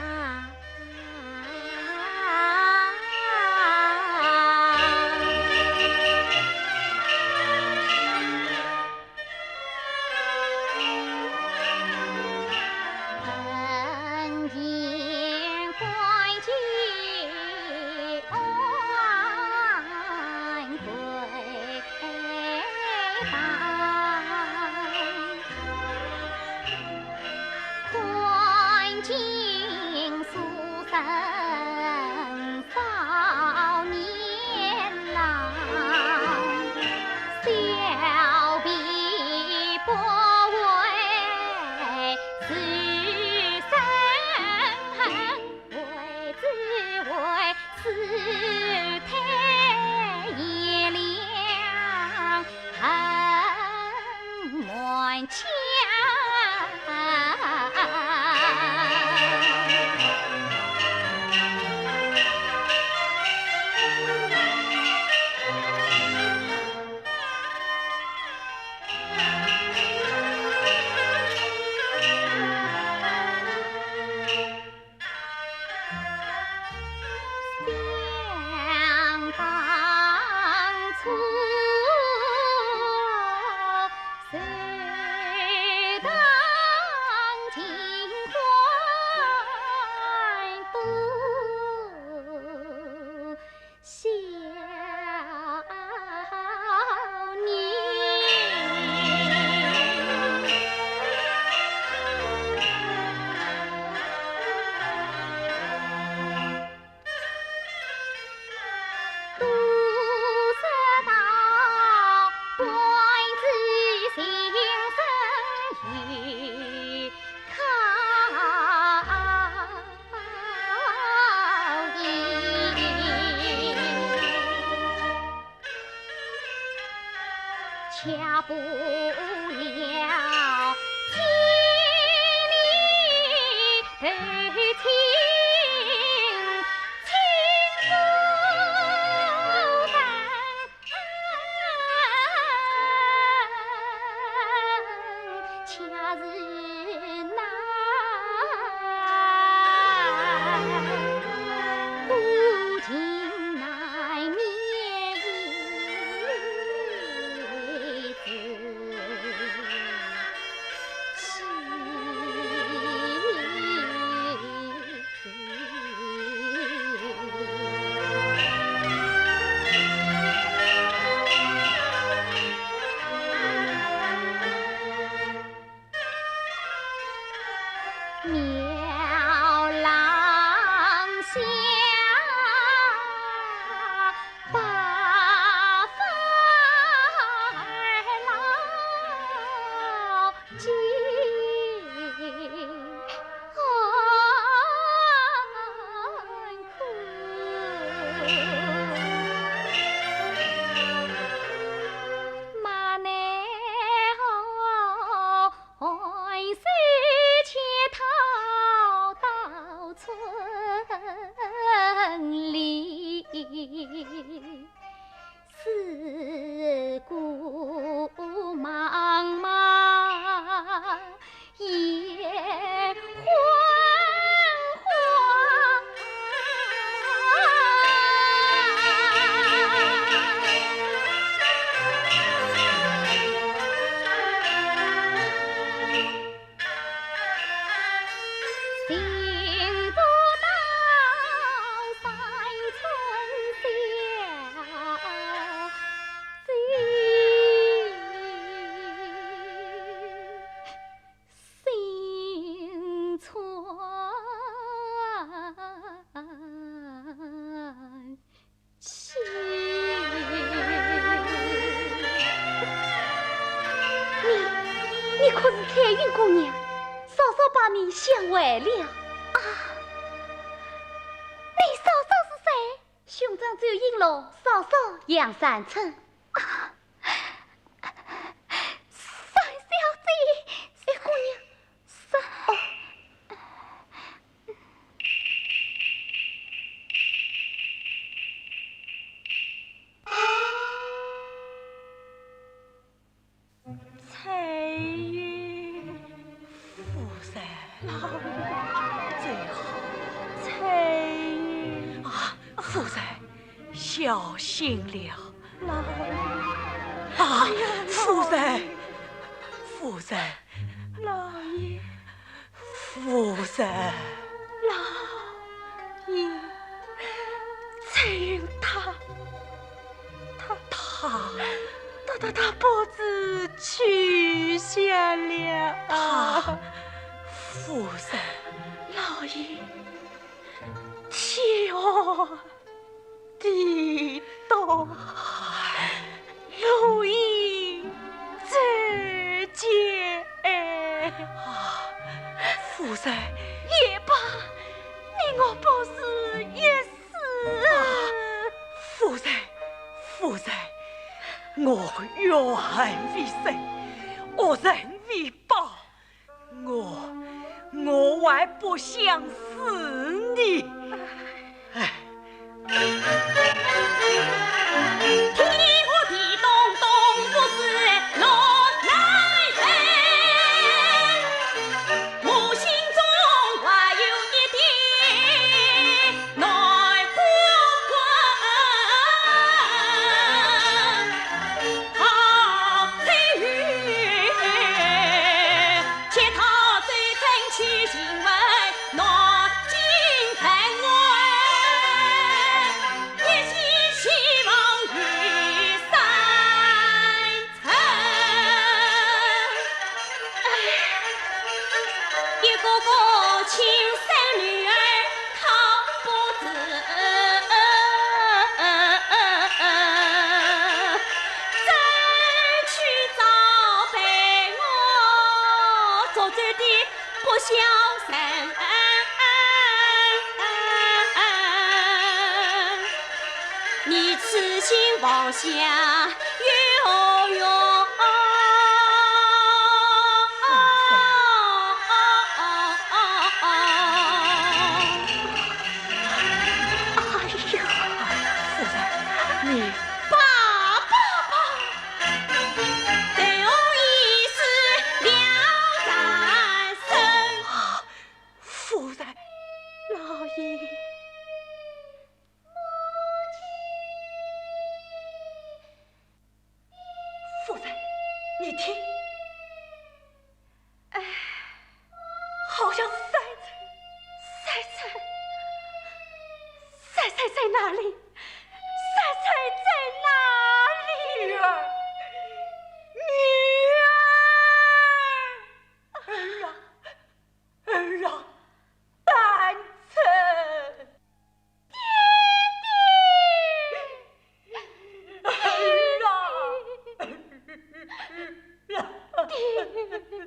你，你可是彩云姑娘？嫂嫂把你想坏了。啊，你嫂嫂是谁？兄长周应龙，嫂嫂杨三春。啊，三小姐，小姑娘，三……哦。 彩云。夫人。老爷。最好。彩云。啊，夫人，小心了。老爷。啊，哎呀，夫人，老爷。夫人。老爷。 夫人。老爷，彩云她，她，她，她，她，她不知去向了啊。她，夫人。老爷，天寒 地冻，唉。路远走险。啊，夫人。也罢，你我不死也死。啊，夫人，夫人，我怨恨未深，恶人未报。 我，我还不想死呢。唉。天寒地冻冻不死落难人，我心中还有一点 难过。好彩云，且他走进去，请问南京城外，一心希望与山 哎，一个个亲生女儿靠不住，怎去找陪我做主的不孝人？ 你痴心妄想有何用？哎呀，夫人，你……罢，罢，罢！对我一死了三生。啊，夫人。老爷。 夫人，你听。哎，好像三春，三春，三春在哪里？三春在哪里？女儿，女儿，儿啊，儿啊，三春。 爹爹！儿啊！爹！娘！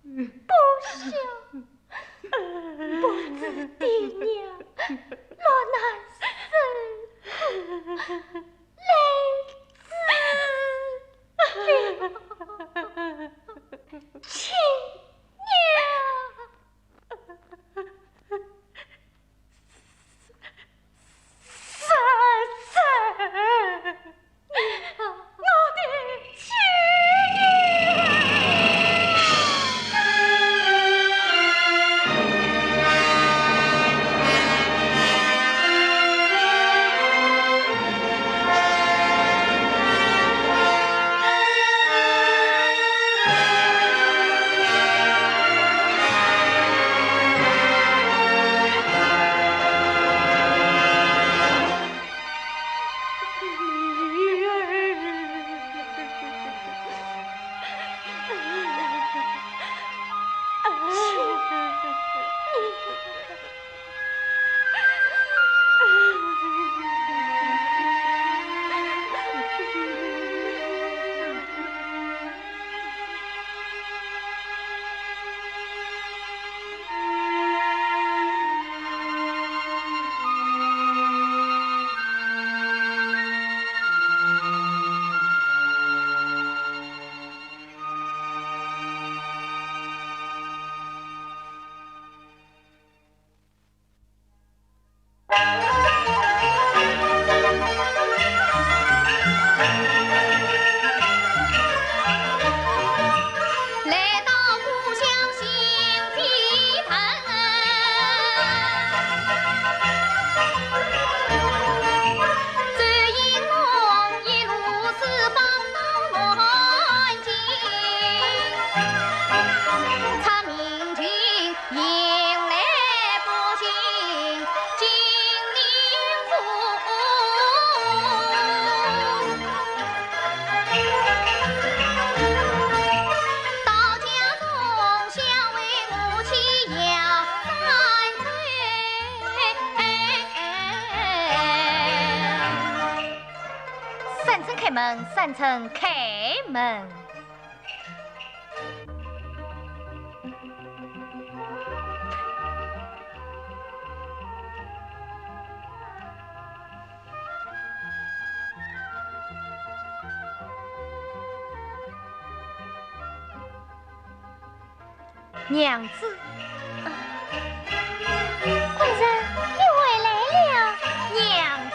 女儿不孝，不知爹娘落难受苦。三春开门，三春开门。 娘子。官人，你回来了。娘子。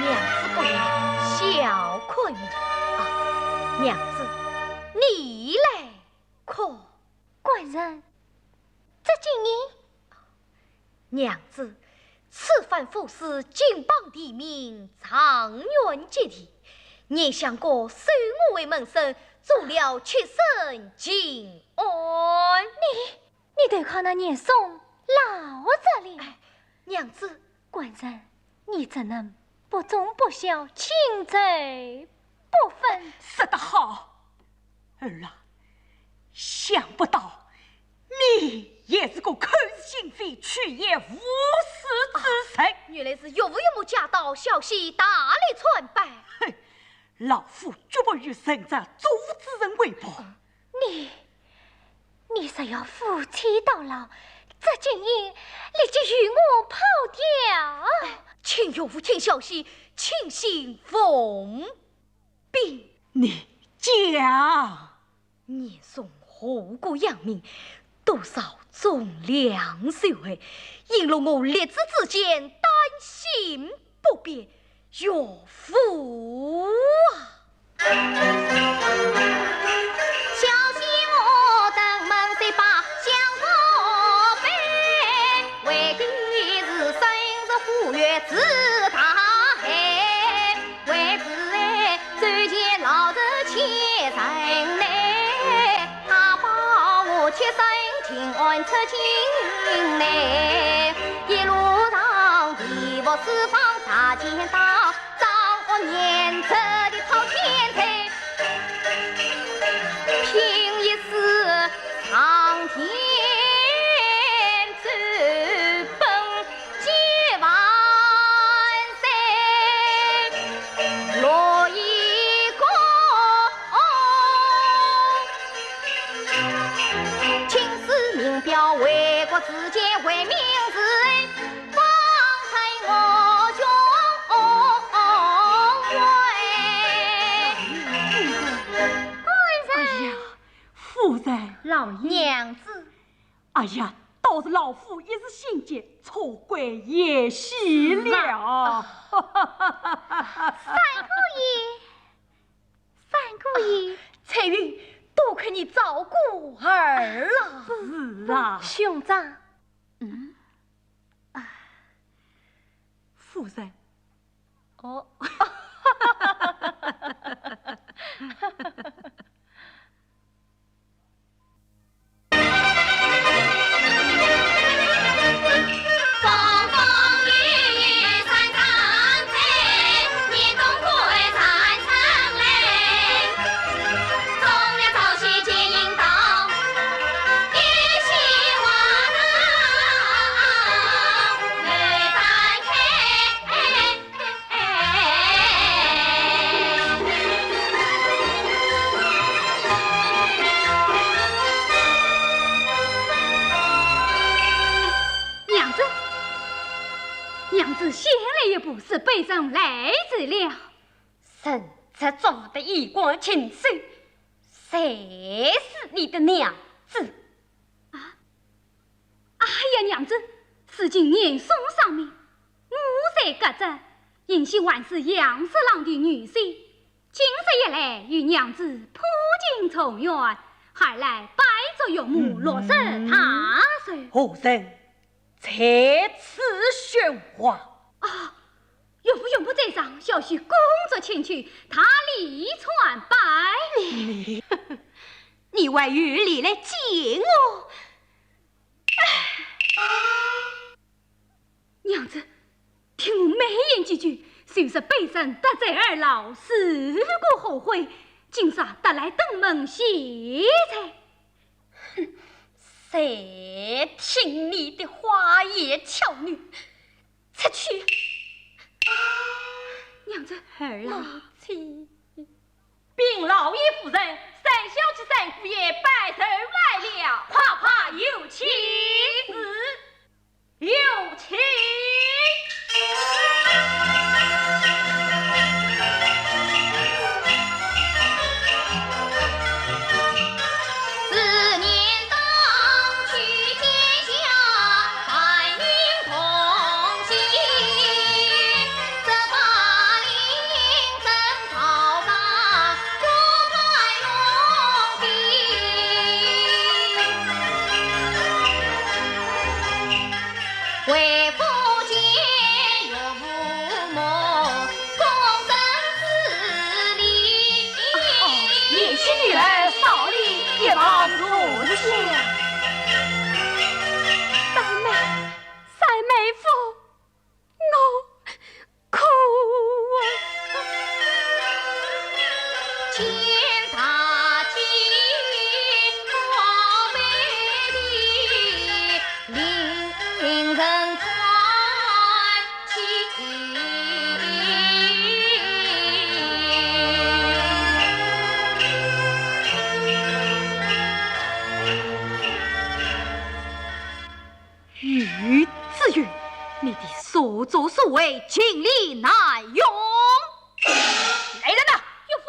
娘子不要小看你啊，娘子，你来看。官人，这金印？娘子，此番府司金榜题名，状元及第，你想过收我为门生，做了妾身请安。你 你投靠那严嵩老贼了。哎，娘子。官人，你怎能不忠不孝，轻贼不分？说得好，儿啊，想不到你也是个口是心非、曲解无词之人。原来是岳父岳母驾到，小婿大礼参拜。哼，老夫绝不与人渣做贼之人为伴。 你，你若要夫妻到老，这金印立即与我抛掉。哎，请岳父请小婿，请行奉禀。你讲。严嵩何故扬名，多少忠良秀才，因了我立子之见，担心不便， 岳父啊！小婿我登门接把相公拜，为的是生日虎跃之大海，为此哎，走前老贼千人来， 他保我妾身平安出京来，一路上祈福四方查间道，张恶严贼的讨钱财，拼一世上天走奔 几万岁，落一个青史名表，为国之间为民之恩，方才我胸怀。哎呀，夫人。老爷。娘子。 哎呀，倒是老夫一时心急，错怪贤婿了。是啊。三姑爷，三姑爷。啊，翠云，多亏你照顾儿啊。是啊。兄长。嗯？啊。夫人。哦。娘子，娘子，先来一步，是卑人来迟了。人这种的眼光禽兽，谁是你的娘子？啊？ 哎呀，娘子，如今严嵩丧命，我在轧州，幸喜还是杨十郎的女婿，今日一来与娘子破镜重圆，还来拜祝岳母六十大寿。夫人在此寻话。啊，岳父岳母在上，小婿恭祝千秋，大礼参拜。你，你还有脸来见我？娘子，听我美言几句，休说卑人得罪二老，如果后悔，今日特来登门谢罪。哼，谁听你的花言巧语？出去。娘子。儿啊。母亲。禀老爷夫人，三小姐三姑爷拜寿来了，快快有请。是。 有请。贤婿你来，少礼一旁坐下。三妹，三妹夫， 我苦啊。于子云，你的所作所为，情理难容。来人呐！岳父。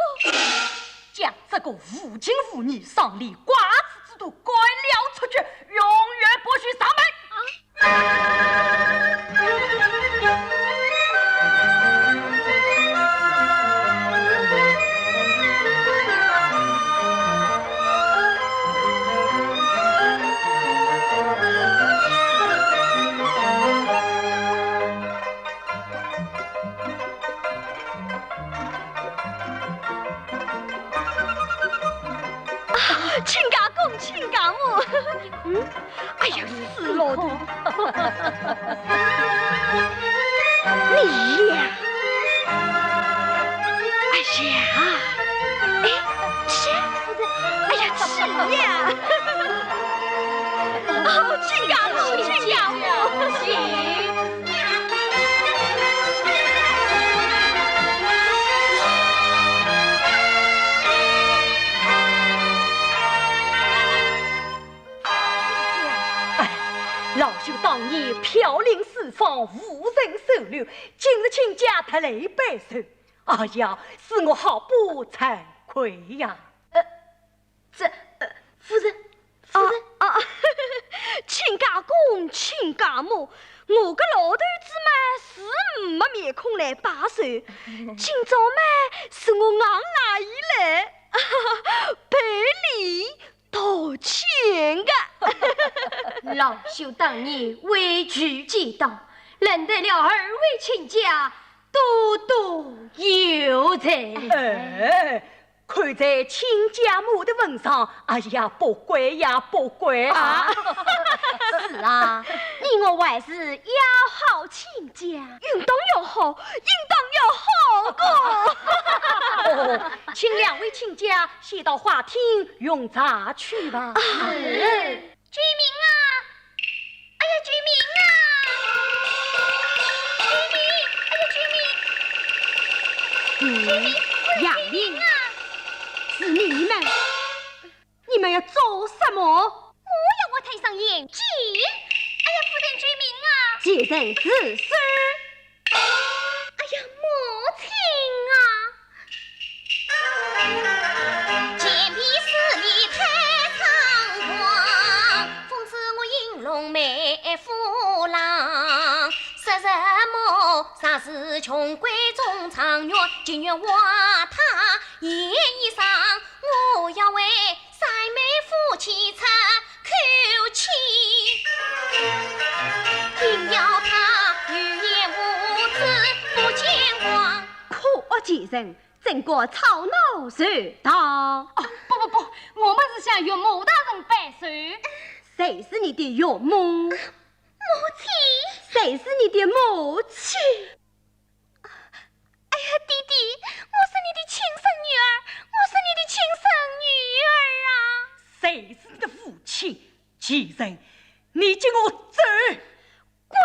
将这个无情无义、上联挂齿之徒赶了出去，永远不许上门。啊！ 啊，亲家公，亲家母。嗯，哎呀，死老头。你呀，哎呀，哎，是，哎呀，是呀。哦，亲家公，亲家母。 哎，老朽当年飘零四方，无人收留，今日亲家特来拜寿，哎呀，使我好不惭愧呀！呃，这，呃，夫人，夫人。啊，啊，亲家公，亲家母，我个老头子嘛是没面孔来拜寿，今朝嘛是我硬拉伊来，赔礼 道歉个。老朽当年畏惧街道，认得了二位亲家，多多有罪。哎，看在亲家母的份上，哎呀，不怪呀，不怪啊。啊，是啊，你我还是要好亲家。应当要好，应当要好个。哦，请两位亲家 先到花厅用茶去吧。是。救命啊！哎呀，救命啊！救命！哎呀，救命！嗯，救命！杨林，是你们，你们要做什么？我要我太上眼睛。哎呀，夫人救命啊！既然如此， 哎呀，母亲啊！贱人，真个吵闹邪道。哦，不不不，我们是向岳母大人拜寿。谁是你的岳母？母亲。谁是你的母亲？哎呀，爹爹，我是你的亲生女儿，我是你的亲生女儿啊！谁是你的父亲？贱人，你给我走！滚！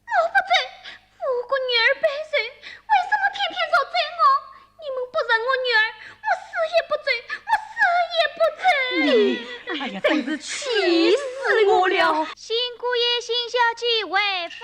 我不走，我给女儿拜寿，为什么偏偏要走我？你们不认我女儿，我死也不走，我死也不走。你，哎呀，真是气死我了！新姑爷、新小姐回府。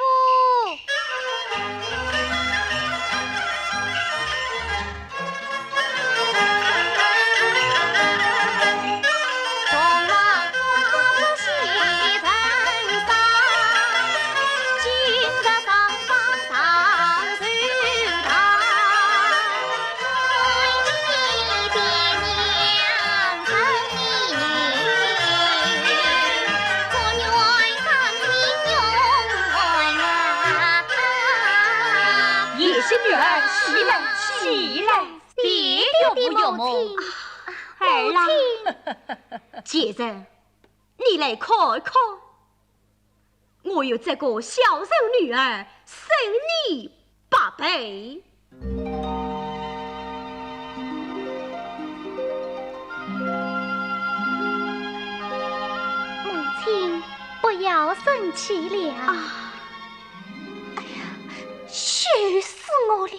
贤侄女儿，起来，起来。爹爹，母亲。儿啊，贱人，你来看看，我有这个孝顺女儿，胜你百倍。母亲，不要生气了。啊。哎呀，羞死我了！